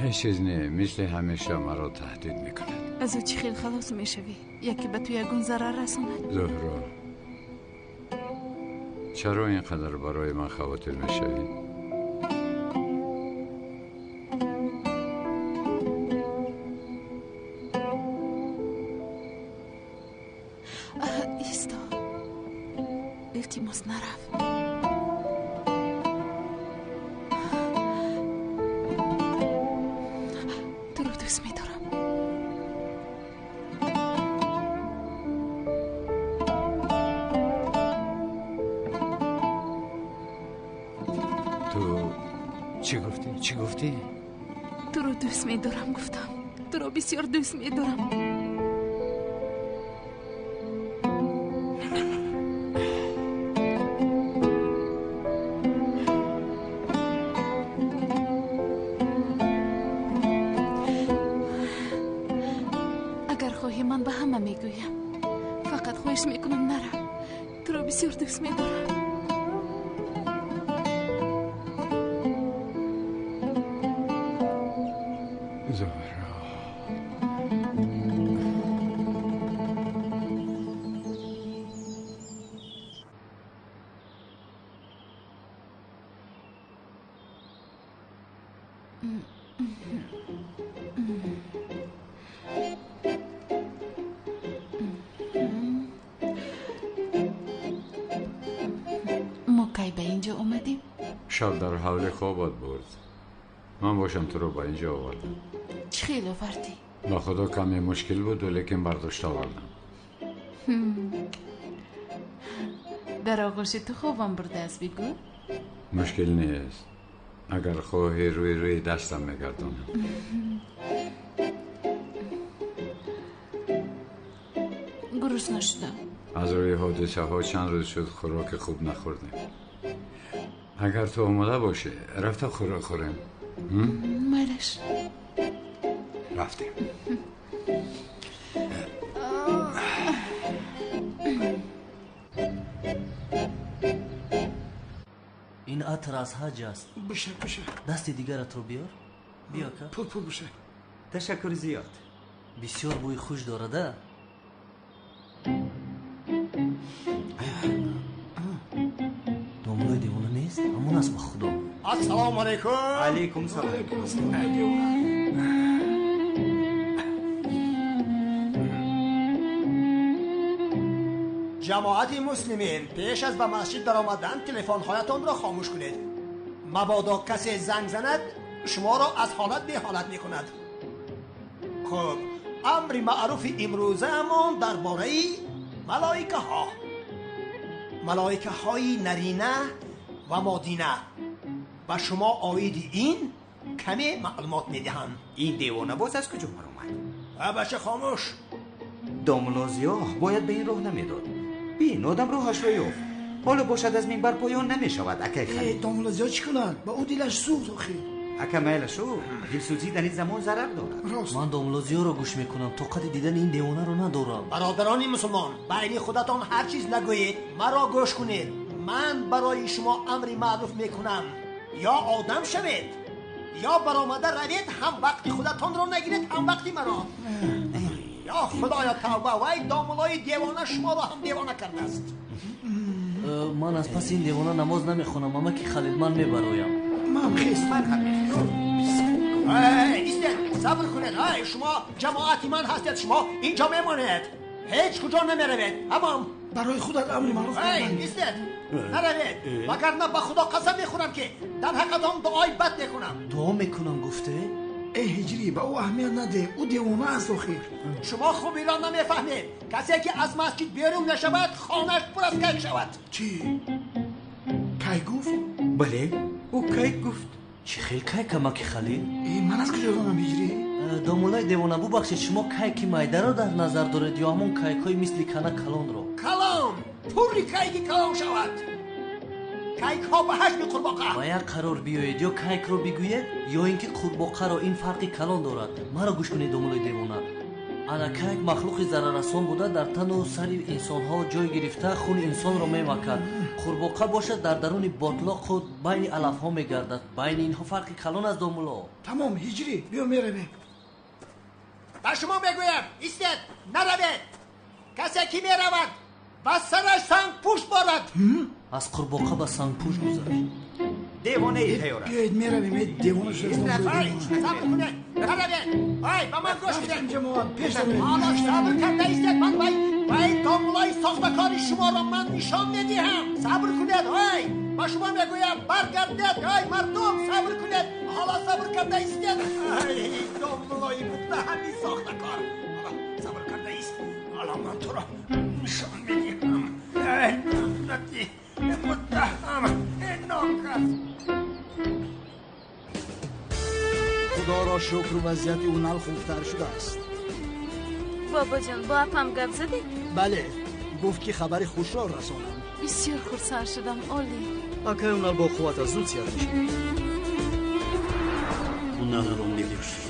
Ҳеҷ чиз не, мисли ҳамеша маро таҳдид мекунад. Аз ӯ чӣ хел халос мешавӣ? Яке ба ту ягон зарар расонад? Зуҳро, чаро ин қадар барои ман хавотир мешавӣ? Исто, илтимос, нарав. Туро дӯст медорам. Ту чӣ гуфтӣ? Чӣ гуфтӣ? Туро дӯст медорам гуфтам. Туро бисёр дӯст медорам. Агар хоҳӣ, ман ба ҳама мегӯям. Фақат хоҳиш мекунам, нарав. Туро бисёр дӯст медорам. Зуҳро, Мо кай ба ин ҷо омадем? Шаб дар ҳавлӣ хобат бурд. Ман бошам туро ба ин ҷо овардам. Чӣ хел овардӣ? Ба худо каме мушкил буду, лекин бардошта овардам. Дар оғӯши ту хобам бурдааст, бигӯ. Мушкил нест. Агар хоҳӣ, рӯи рӯи дастам мегардонам. Гурусна шудам. Аз рӯи ҳодисаҳо чанд рӯз шуд хӯроки хуб нахӯрдем. Агар ту омода бошӣ, рафта хӯрок хӯрем. Майлаш. Рафтем. Ин атр аз ҳаҷ аст. Буша, буша. Дасти дигаратро биёр. Биё, ака. Пур, пур буша. Ташаккури зиёд. Бисёр бӯи хуш дорад, а? Домлои девона нест? Ҳамон аст ба Худо. Ассалому алайкум. Алайкум салом. Алайкум салом. Ҷамоати муслимин, пеш аз ба масҷид даромадан телефонҳоятонро хомӯш кунед. Мабодо касе занг занад, шуморо аз ҳолат беҳолат мекунад. Хуб, амри маъруфи имрӯзаамон дар бораи малоикаҳо. Малоикаҳои нарина ва модина. Ба шумо оиди ин каме маълумот медиҳам. Ин девона боз аз куҷо баромад? Бача хомӯш. Домло Зиё бояд ба ин роҳ намедод. Бин, одам роҳашро ёфт. Ҳоло бошад аз минбар поён намешавад, акай Халил. Домло Зиё чӣ кунад? Ба ӯ дилаш сӯхт охир. Ака майлашу, дилсӯзӣ дар ин замон зарар дорад. Рост. Ман домло Зиёро гӯш мекунам, тоқати дидани ин девонаро надорам. Бародарони мусулмон, байни худатон ҳар чиз нагӯед, маро гӯш кунед. Ман барои шумо амри маъруф мекунам. Ё одам шавед, ё баромада равед, ҳам вақти худатонро нагиред, ҳам вақти маро. Ё Худоё, тавба! Вай домулои девона шуморо ҳам девона кардааст. Ман аз паси ин девона намоз намехонам, амаки Халил, ман мебароям. Ман хест. Ман ҳам мехестам. Истед, сабр кунед. Ай, шумо ҷамоати ман ҳастед, шумо инҷо мемонед. Ҳеҷ куҷо намеравед. Ҳамон. Барои худат амри маъруф кардам. Истед, наравед. Вагарна ба Худо қасам мехӯрам, ки дар ҳаққатон дуои бад мекунам. Дуо мекунам гуфте? Эй ҳиҷрӣ, ба ӯ аҳамият надеҳ, ӯ девона аст охир. Шумо хуб инро намефаҳмед. Касе ки аз масҷид берун нашавад, хонааш пур аз кайк шавад. Чӣ? Кайк гуфт? Бале, ӯ кайк гуфт. Чӣ хел кайк, амаки Халил? Ман аз куҷо донам, ҳиҷрӣ? Домулои девона, бубахшед, шумо кайки майдаро дар назар доред ё ҳамон кайкҳои мисли кана калонро? Калон! Пурри кайки калон шавад. Кайкҳо ба ҳаҷми қурбоқа. Ба як қарор биёед, ё кайкро бигӯед, ё ин ки қурбоқаро. Ин фарқи калон дорад. Маро гӯш кунед, домулои девона. Ана кайк махлуқи зараррасон буда, дар тану сари инсонҳо ҷой гирифта, хуни инсонро мемакад. Қурбоқа бошад, дар даруни ботлоқу байни алафҳо мегардад. Байни инҳо фарқи калон аст, домуло. Тамом, ҳиҷрӣ, биё меравем. Ба шумо мегӯям, истед, наравед. Касе ки меравад, ба сараш сангпӯш борад. Аз қурбоқа ба сангпӯш гузашт. Девонаи тайёр аст. Биёед меравем, девона шудааст. Сабр кунед, наравед. Ай, ба ман гӯш кунед. Ҷамоат, пеш равед. Ҳоло сабр карда истед, ман вай домулои сохтакори шуморо ман нишон медиҳам. Сабр кунед, ай, ба шумо мегӯям, баргардед, ай мардум, сабр кунед. Ҳоло сабр карда истед. Ай, домулои муттаҳами сохтакор. Ҳоло сабр карда ист. Ҳоло ман туро нишон медиҳам. Ай, лаънати муттаҳам, нокас. Худоро шукр, вазъияти Унал хубтар шудааст. Бобоҷон, бо апам гап задед? Бале, гуфт ки хабари хушро расонам. Бисёр хурсанд шудам, олӣ. Акай Унал бо қувват аз зуд сиҳат мешавад. Уналро мекушӣ.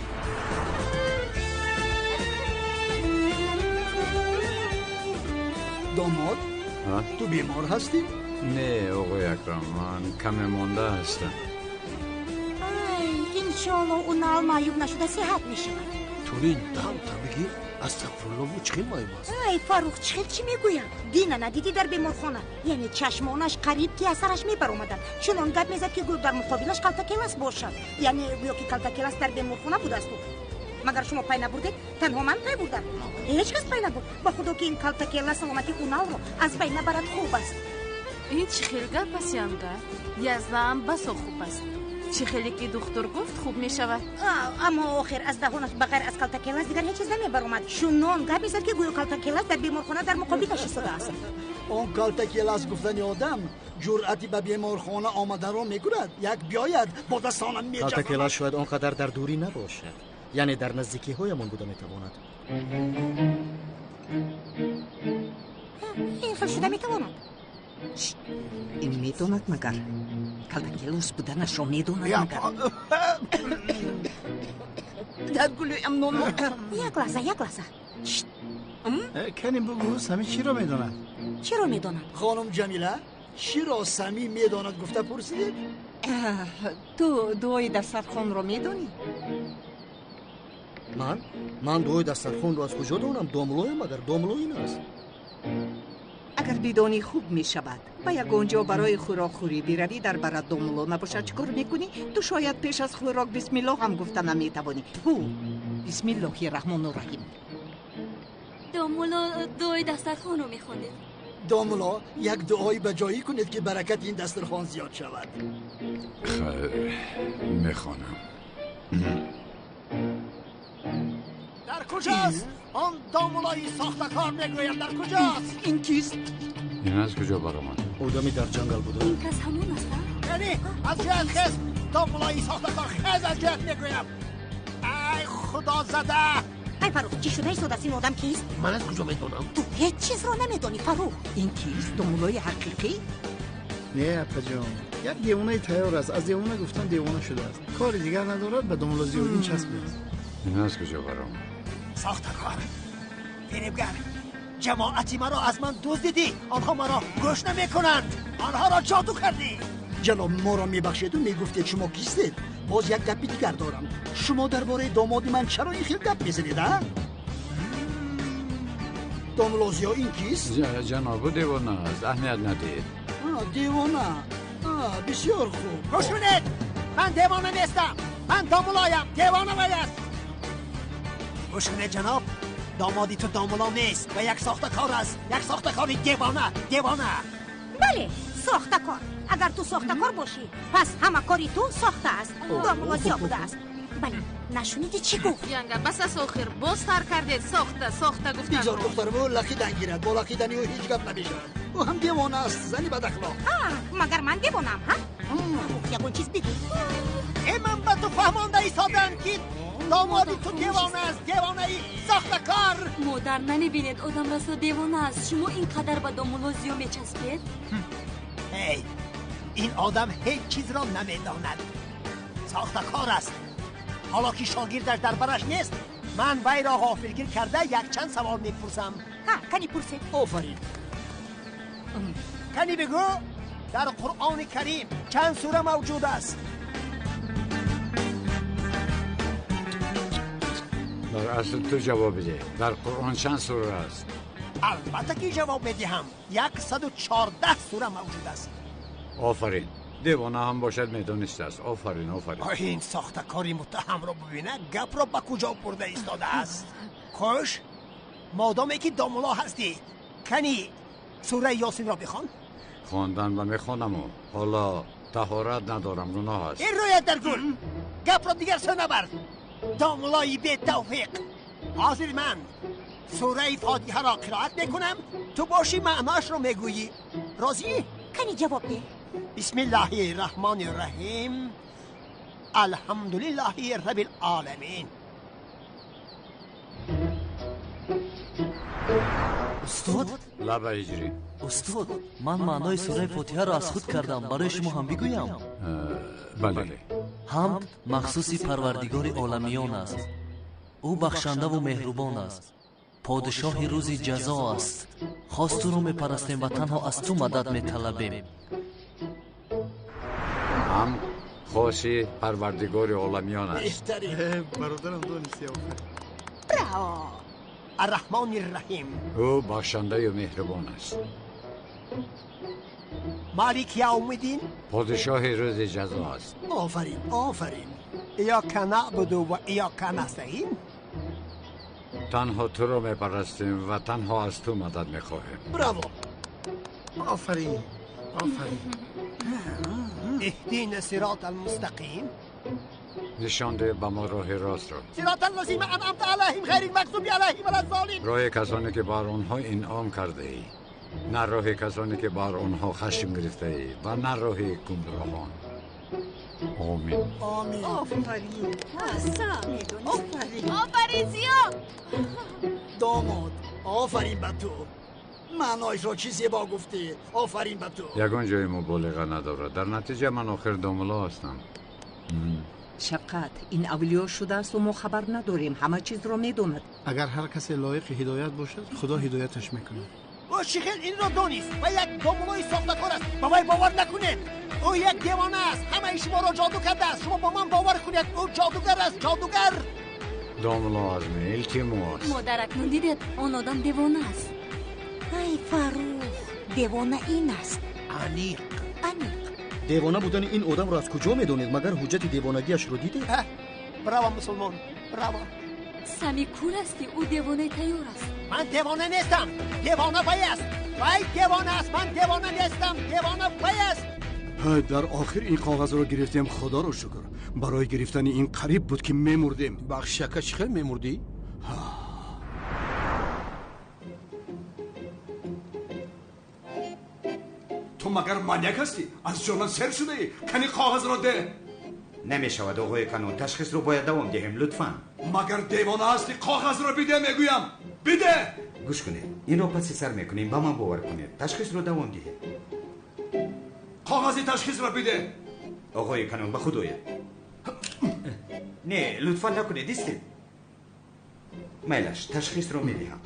Домод, ту бемор ҳастӣ? Не, оғои Акрам, ман каме монда ҳастам. Ай, иншоалло Унал маъюб нашуда сиҳат мешавад. Тулин, дамта бигир, астағфирулло, ӯ чӣ хел маъюб аст? Ай, Фаррух, чӣ хел чӣ мегӯяд? Дина надидӣ дар беморхона? Яъне чашмонаш қариб ки аз сараш мебаромаданд. Чунон гап мезад, ки гӯё дар муқобилаш Калтакелас бошад. Яъне гӯё ки Калтакелас дар беморхона будасту. Магар шумо пай набурдед? Танҳо ман пай бурдам. Ҳеҷ кас пай набурд. Ба худо ки ин Калтакелас саломати Уналро аз байн набарад хуб аст. Ин чӣ хел гап аст, янга? Яздаам басо хуб аст. Чӣ хеле ки духтур гуфт, хуб мешавад. Аммо охир аз даҳонаш ба ғайр аз Калтакелас дигар ҳеҷ чиз намебаромад. Чунон гап мезад, ки гӯё Калтакелас дар беморхона дар муқобилаш истодааст. Он Калтакелас гуфтани одам ҷуръати ба беморхона омаданро мекунад. Як биёяд, бо дастонам меҷафам. Калтакелас шояд он қадар дар дурӣ набошад, яъне дар наздикиҳоямон буда метавонад. Ин хел шуда метавонад. Ин медонад магар? Калтакелос буданашро медонад магар? Дар гулӯям нон мокар. Як лаҳза, як лаҳза. Кани бугӯ, Сами чиро медонад? Чиро медонад? Хонум Ҷамила, Чиро Самӣ медонад гуфта пурсидед? Ту дуои дастархонро медонӣ? Ман? Ман дуои дастархонро аз куҷо донам? Домлоям агар домло ин аст. Агар бидонӣ хуб мешавад. Ба ягон ҷо барои хӯрокхӯрӣ биравӣ, дар барат домло набошад, чӣ кор мекунӣ? Ту шояд пеш аз хӯрок бисмиллоҳ ҳам гуфта наметавонӣ. Ҳу, бисмиллоҳи раҳмону раҳим. Домло дуои дастархонро мехондед. Домло, як дуои ба ҷоӣ кунед ки баракати ин дастархон зиёд шавад. Хайр, мехонам. Дар куҷост? Он домлои сохтакор мегӯям, дар куҷост? Ин кист? Ин аз куҷо баромад? Одами дар ҷангал буда. Ин кас ҳамон аст, а? Яъне аз ҷоят хез, домлои сохтакор, хез аз ҷоят мегӯям. Ай худо зада! Ай Фарух, чӣ шуда истодааст? Ин одам кист? Ман аз куҷо медонам? Ту ҳеҷ чизро намедонӣ, Фарух. Ин кист? Домлои ҳақиқӣ? Не, апаҷон, як девонаи тайёр аст. Аз девона гуфтан девона шудааст. Кори дигар надорад, ба домло Зиёддин часпидааст. Ин аз куҷо баромад? Сохтакор, фиребгар, ҷамоати маро аз ман дуздидӣ. Онҳо маро гӯш намекунанд. Онҳоро ҷоду кардӣ. Ҷаноб, моро мебахшеду мегуфтед шумо кистед? Боз як гапи дигар дорам. Шумо дар бораи домоди ман чаро ин хел гап мезанед, а? Домло Зиё ин кист? Ҷанобу девона аст, аҳамият надиҳед. Девона? Бисёр хуб. Гӯш кунед, ман девона нестам. Ман домлоям, девона вай аст. Гӯш кунед ҷаноб, домоди ту домло нест ва як сохтакор аст. Як сохтакори девона, девона. Бале, сохтакор. Агар ту сохтакор бошӣ, пас ҳама кори ту сохта аст. Домло Зиё будааст. Бале, нашунидӣ чӣ гуфт? Янга, бас аст охир, боз сар кардед сохта, сохта гуфтанро. Бигзор духтарам ӯ лақидан гирад, бо лақидани ӯ ҳеҷ гап намешавад. Ӯ ҳам девона аст, зани бадахлоқ. Магар ман девонаам, ҳа? Фарух, ягон чиз бигӯ. Э, ман ба ту фаҳмонда истодам ки домоди ту девона аст, девонаи сохтакор. Модар, намебинед одам расо девона аст. Шумо ин қадар ба домло Зиё мечаспед? Эй, ин одам ҳеҷ чизро намедонад. Сохтакор аст. Ҳоло ки шогирдаш дар бараш нест, ман вайро ғофилгир карда якчанд савол мепурсам. Ҳа, кани пурсед. Офарин. Кани бигӯ, дар Қуръони Карим чанд сура мавҷуд аст? Дар асл ту ҷавоб бидеҳ. Дар Қуръон чанд сура аст? Албатта ки ҷавоб медиҳам. 114 сура мавҷуд аст. Офарин. Девона ҳам бошад медонистааст. Офарин, офарин. Ин сохтакори муттаҳамро бибина, гапро ба куҷо бурда истодааст. Хуш, модоме ки домло ҳастӣ, кани сураи Ёсинро бихон. Хондан ба мехонаму ҳоло таҳорат надорам, гуноҳ аст. Ин рӯят дар гул, гапро дигар сӯ набар. Домлои бетавфиқ. Ҳозир ман сураи Фотиҳаро қироат мекунам, ту бошӣ маъноашро мегӯӣ. Розӣ? Кани ҷавоб деҳ. Бисмиллаҳи раҳмони раҳим. Алҳамдулиллаҳи раббил оламин. Устод? Лаба ҳиҷрӣ. Устод, ман маънои сураи Фотиҳаро аз худ кардам, барои шумо ҳам бигӯям? Бале. Ҳамд махсуси Парвардигори оламиён аст. Ӯ бахшандаву меҳрубон аст. Подишоҳи рӯзи ҷазо аст. Хос туро мепарастем ва танҳо аз ту мадад металабем. Ҳам хоси Парвардигори оламиён аст. Бародарам донисти, офарин. Браво! Арраҳмони раҳим. Ӯ бахшандаю меҳрубон аст. Малик явмиддин. Подишоҳи рӯзи ҷазо аст. Офарин, офарин. Иёка наъбуду ва иёка настаин. Танҳо туро мепарастем ва танҳо аз ту мадад мехоҳем. Браво! Офарин, офарин. Иҳдина сирота алмустақим. Нишон деҳ ба мо роҳи ростро. Сирота аллазина анъамта алайҳим ғайрил мағзуби алайҳим валаззоллин. Роҳи касоне ки бар онҳо инъом кардаӣ, на роҳи касоне ки бар онҳо хашм гирифтаӣ ва на роҳи гумроҳон. Омин. Омин. Офарин. Аҳсан. Офарин. Офарин Зиё. Домод, офарин ба ту. Маъноишро чӣ зебо гуфтӣ. Офарин ба ту. Ягон ҷои муболиға надорад. Дар натиҷа ман охир домло ҳастам. Шафқат, ин авлиё шудааст мо хабар надорем, ҳама чизро медонад. Агар ҳар касе лоиқи ҳидоят бошад, Худо ҳидояташ мекунад. Ӯ чӣ хел инро донист? Ва як домулои сохтакор аст. Ба вай бовар накунед. Ӯ як девона аст. Ҳамаи шуморо ҷоду кардааст. Шумо бо ман бовар кунед. Ӯ ҷодугар аст, ҷодугар. Домуло Азми, илтимос. Модар, акнун дидед, он одам девона аст. Ай Фаррух, девона ин аст. Аниқ. Аниқ. Девона будани ин одамро аз куҷо медонед? Магар ҳуҷҷати девонагиашро дидед? Браво, мусулмон, браво. Сами кур ҳастӣ, ӯ девонаи тайёр аст. Ман девона нестам. Девона вай аст. Вай девона аст. Ман девона нестам. Девона вай аст. Дар охир ин коғазро гирифтем, худоро шукр. Барои гирифтани ин қариб буд ки мемурдем. Бахши ака, чӣ хел мемурдӣ? Ту магар маньяк ҳастӣ? Аз ҷонат сер шудаӣ? Кани коғазро деҳ. Намешавад, оғои канун, ташхисро бояд давом диҳем, лутфан. Магар девона ҳастӣ? Коғазро бидеҳ, мегӯям. Бидеҳ. Гӯш кунед, инро паси сар мекунем, ба ман бовар кунед. Ташхисро давом диҳед. Коғази ташхисро бидеҳ. Оғои канун, ба худ оед. Не, лутфан накунед, истед. Майлаш, ташхисро медиҳам.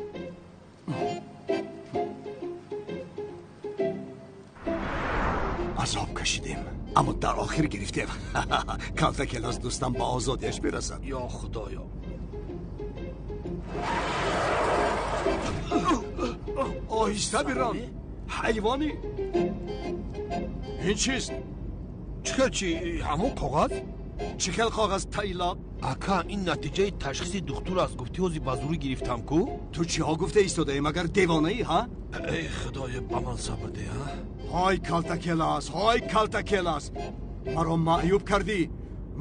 Азоб кашидем, аммо дар охир гирифтем. Калтакелас дӯстам ба озодиаш бирасад. Ё худоё. Оҳиста бирон, ҳайвонӣ. Ин чист? Чӣ хел чи? Ҳамон коғаз? Чӣ хел коғаз, тайлаб? Ака, ин натиҷаи ташхиси духтур аст. Гуфтӣ ҳозир ба зурӣ гирифтам ку? Ту чиҳо гуфта истодаӣ? Магар девонаӣ, ҳа? Эй худоё, ба ман сабр деҳ, ҳа? Ҳой Калтакелас, ҳой Калтакелас, маро маъюб кардӣ.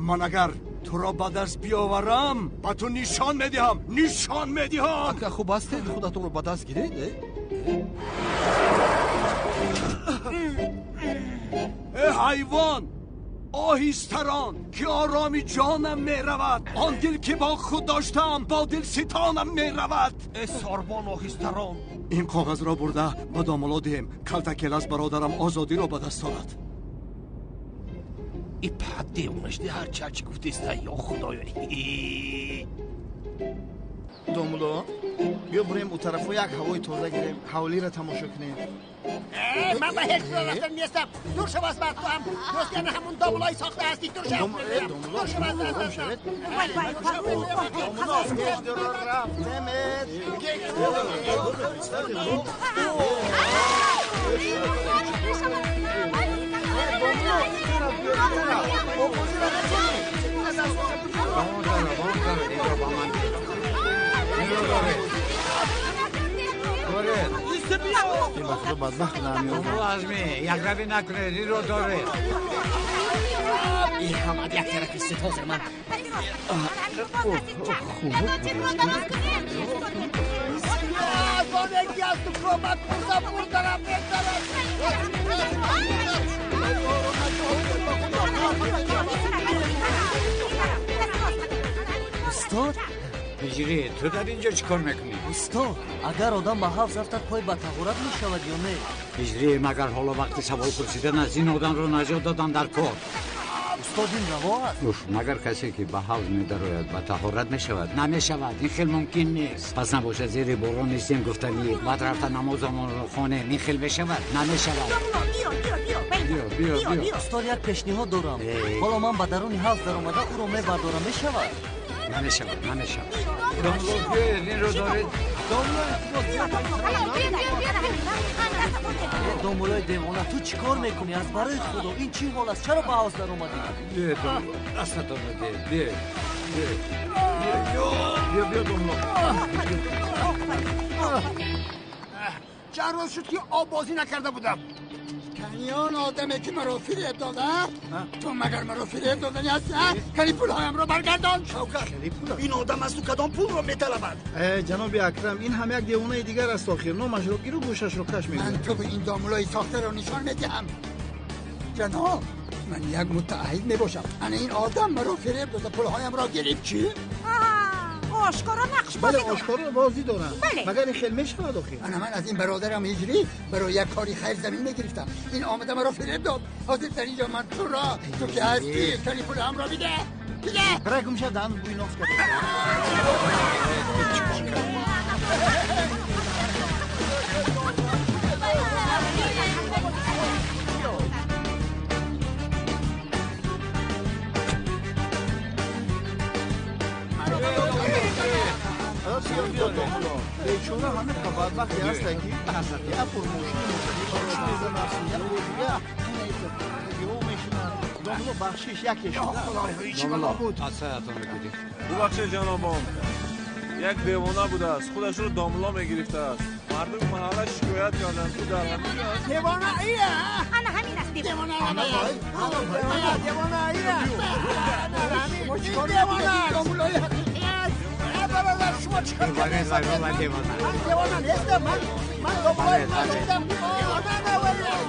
Ман агар туро ба даст биёварам, ба ту нишон медиҳам, нишон медиҳам. Ака, хуб ҳастед? Худатонро ба даст гиред? Э ҳайвон, оҳистарон, ки ороми ҷонам меравад. Он дил ки бо худ доштам, бо дилситонам меравад. Э сорбон, оҳистарон. Ин коғазро бурда ба домуло диҳем. Калтакелас бародарам озодиро ба даст орад. И пад девона шуди, ҳарчи ҳарчи гуфтеста, ё худоё. Домуло, биё бурем у тарафо, як ҳавои тоза гирем, ҳавлиро тамошо кунем. Ман ба ҳеҷ ҷо рафтан нестам. Дур шав аз ман, ту ҳам дӯстяни ҳамун домулои сохта ҳастӣ. Дур шав, дур шав аз дастам. Домуло, пеш дуро рафтемед. Ин ба худо бадбахт намеёбад. Азми, якравӣ накунед, инро доред. Ин ҳамад як тарафи сит ҳозир ман. Аз аз ту кӯмак пурсам, бурдарам мезанад. Устод? Ҳиҷрӣ, ту дар инҷо чӣ кор мекунӣ? Устод, агар одам ба ҳавз афтад, пой ба таҳорат мешавад ё не? Ҳиҷрӣ, магар ҳоло вақти савол пурсидан аз ин одамро наҷот додан дар кор. Устод, ин раво аст. Уф, магар касе ки ба ҳавз медарояд ба таҳорат мешавад? Намешавад, ин хел мумкин нест. Пас набошад зери борон нестем гуфтанӣ, баъд рафта намозамонро хонем, ин хел мешавад? Намешавад. Биё, биё, биё. Устод, як пешниҳод дорам. Ҳоло ман ба даруни ҳавз даромада ӯро мебардорам, мешавад? Намешавад, намешавад. Домло, биёед, инро доред. Домулои девона, ту чӣ кор мекунӣ? Аз барои худо, ин чӣ ҳол аст? Чаро ба ҳавз даромадӣ? Биёед, домло, дастатонро диҳед, биёед. Биё, биё, домло. Чанд рӯз шуд ки оббозӣ накарда будам. Каниён одаме ки маро фиреб дода, ту магар маро фиреб додани ҳастӣ? Кани пулҳоямро баргардон. Шавкат, ин одам аз ту кадом пулро металабад? Ҷаноби Акрам, ин ҳам як девонаи дигар аст. Охир номашро гиру гӯшашро каш мекунад. Ман ту ин домулои сохтаро нишон медиҳам. Ҷаноб, ман як мутаҳид мебошам. Ана ин одам маро фиреб дода, пулҳоямро гирифт. Чӣ? Ошкоро нақш бозӣ бале, дорад. Ошкоро бозӣ дорам. Бале. Магар ин хел мешавад охир? Ана ман аз ин бародарам Ҳиҷрӣ барои як кори хайр замин мегирифтам. Ин омада маро фиреб дод. Ҳозир дар инҷо ман туро, ту ки ҳастӣ, кани пулҳамро бидеҳ. Бидеҳ. Бирай гум шав, даҳан бӯи нос карда. Бечора ҳамин бадбахте ҳаста ки як бор мошини мошини мезанад, як бор дига ё мешинад. Домло бахшиш яке шуда. Аз саятон мегиред. Бубахшед ҷанобон, як девона будааст, худашро домло мегирифтааст. Мардуми маҳалла шикоят карданд, ӯ дар ҳамин ҷо аст. Девона ия! Ана ҳамин аст девона. Девона ия! Девона! Домлои ҳақиқӣ аст. Бародар, шумо чӣ кор кардед? Ман девона нестам, ман домлои ман девона наварем.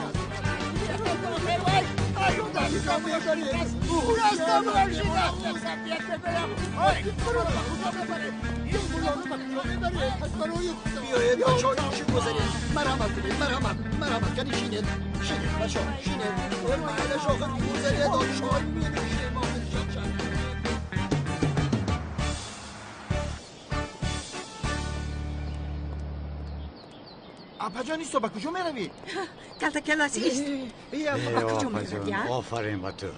Биёед бачаҳо, чӣ гузаред? Марҳамат кунед, марҳамат, марҳамат, кани шинед, шинед бачаҳо, шинед. Майлаш охир гузаред, чой менӯшем охир шаб. Апаҷон, исто, ба куҷо меравӣ? Калтакелас ист. Ба куҷо меравӣ? Офарин ба ту.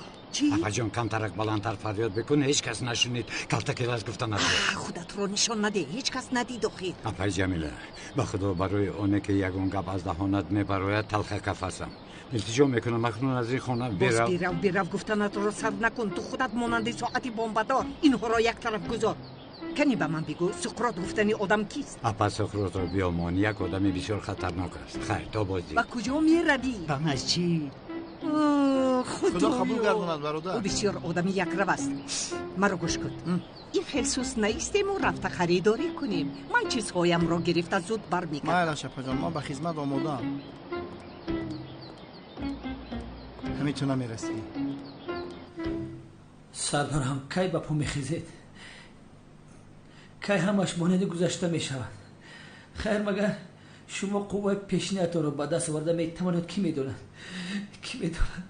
Апаҷон, камтарак баландтар фарёд бикун, ҳеҷ кас нашунид. Калтакелас гуфта нашуд. Худатро нишон надеҳ, ҳеҷ кас надид охир. Апаи Ҷамила, ба худо барои оне ки ягон гап аз даҳонат мебарояд талха кафасам. Илтиҷо мекунам, акнун аз ин хона бирав. Боз бирав, бирав гуфтанатро сар накун. Ту худат монанди соати бомбадор. Инҳоро як тараф гузор. Кани ба ман бигӯ, Суқрот гуфтани одам кист? Апа, Суқротро биёмон, як одами бисёр хатарнок аст. Хайр, то боздид. Ба куҷо меравӣ? Ба масҷид. Худо қабул гардонад, бародар. Ӯ бисёр одами якрав аст. Маро гӯш кун. Ин хел сус наистему рафта харидорӣ кунем. Ман чизҳоямро гирифта зуд бармегардам. Майлаш, апаҷон, ман ба хизмат омодаам. Ҳамин ту намерасӣ. Сардорам, кай ба по мехезед? Кай ҳамаш монанди гузашта мешавад? Хайр, магар шумо қувваи пешниятонро ба даст оварда метавонед? Кӣ медонад, кӣ медонад?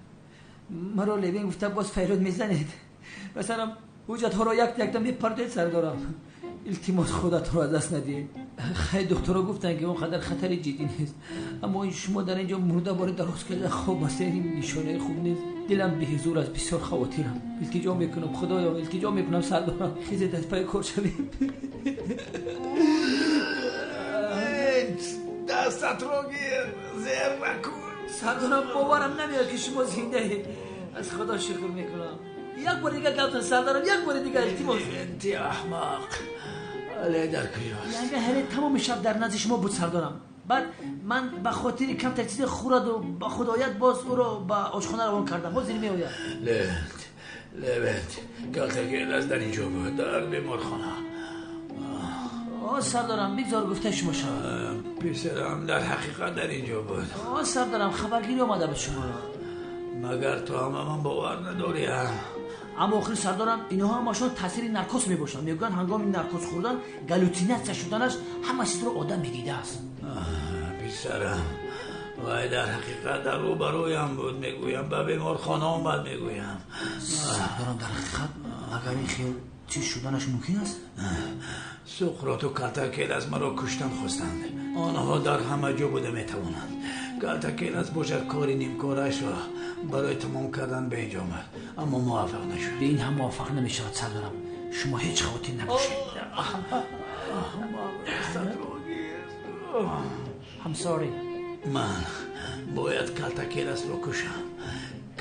Маро Левин гуфта боз фарёд мезанед. Масалан, ҳуҷҷатҳоро якта якта мепардоед. Сардорам, илтимос, худатонро аз даст надиҳед. Хайр, духтуро гуфтанд ки он қадар хатари ҷиддӣ нест, аммо шумо дар ин ҷо мурда бори дароз карда хоб ҳастед. Ин нишонаи хуб нест. Дилам беҳузур аст, бисёр хавотирам. Илтиҷо мекунам, худоё, илтиҷо мекунам, сардорам, хезед, аз пайи кор шавем. Дастатро гир, зер накун. Сардорам, боварам намеояд ки шумо зиндаед. Аз худо шукр мекунам. Як бори дигар гап зан, сардорам, як бори дигар, илтимос. Ти аҳмақ, але дар куҷост? Янга ҳале тамоми шаб дар назди шумо буд, сардорам. Баъд ман ба хотири камтар чизе хӯраду ба худоят боз ӯро ба ошхона равон кардам. Ҳозир меояд. Левент, Левент, калтакелас дар инҷо буд, дар беморхона. О, сардорам, бигзор гуфтаи шумо шавад. Писарам дар ҳақиқат дар инҷо буд. О, сардорам, хабаргирӣ омада буд шуморо. Магар ту ҳама ман бовар надорӣ? Аммо охир, сардорам, инҳо ҳамашон таъсири наркоз мебошанд. Мегӯянд ҳангоми наркоз хӯрдан галлюцинатсия шуданаш ҳама чизро одам медидааст. Писарам вай дар ҳақиқат дар рӯбарӯям буд, мегӯям, ба беморхона омад, мегӯям. Сардорам, дар ҳақиқат магар ин хел чиз шуданаш мумкин аст? Суқроту Калтакелас маро куштан хостанд. Онҳо дар ҳама ҷо буда метавонанд. Калтакелас бошад кори нимкорашро барои тамом кардан ба инҷо омад, аммо муваффақ нашуд. Ба ин ҳам муваффақ намешавад, сардорам. Шумо ҳеҷ хавотир набошед. I'm sorry. Ман бояд Калтакеласро кушам.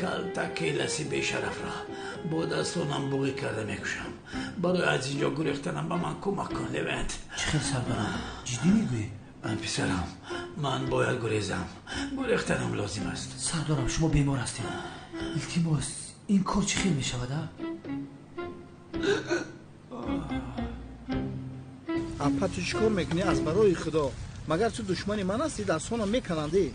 Калтакеласи бешарафро бо дастонам буғӣ карда мекушам. Барои аз инҷо гурехтанам ба ман кӯмак кун, Левент. Чӣ хел, сардорам? Ҷиддӣ мегӯӣ? Писарам, ман бояд гурезам. Гурехтанам лозим аст. Сардорам, шумо бемор ҳастед. Илтимос, ин кор чӣ хел мешавад, а? Апа, ту чӣ кор мекунӣ аз барои худо? Магар ту душмани ман ҳастӣ? Дастонам меканандӣ.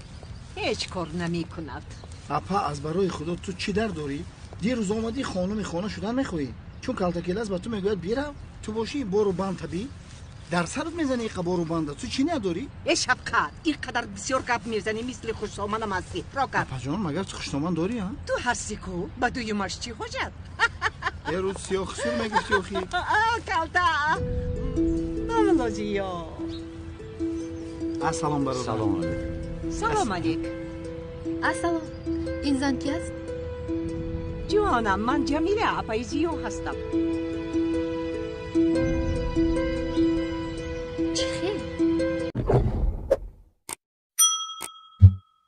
Ҳеҷ кор намекунад. Апа, аз барои худо, ту чӣ дард дорӣ? Дирӯз омадӣ, хонуми хона шудан мехоҳӣ. Чун Калтакелас ба ту мегӯяд бирав, ту бошӣ бору банд табӣ. Дар сарат мезанӣ иқа бору банда, ту чӣ надорӣ? Э шафқат, ин қадар бисёр гап мезанӣ, мисли хушсоманам ҳастӣ. Ро гап. Апаҷон, магар ту хушсоман дорӣ, а? Ту ҳастӣ ку, ба дуюмаш чӣ ҳоҷат? Е рӯз сиёҳхусур мегуфтӣ охи. Калта, домлозиё. Ассалом, бародар. Салом алейкум. Салом алейк. Ассалом. Ин зан ки аст? Ҷонам, ман Ҷамила, апаи Зиё ҳастам.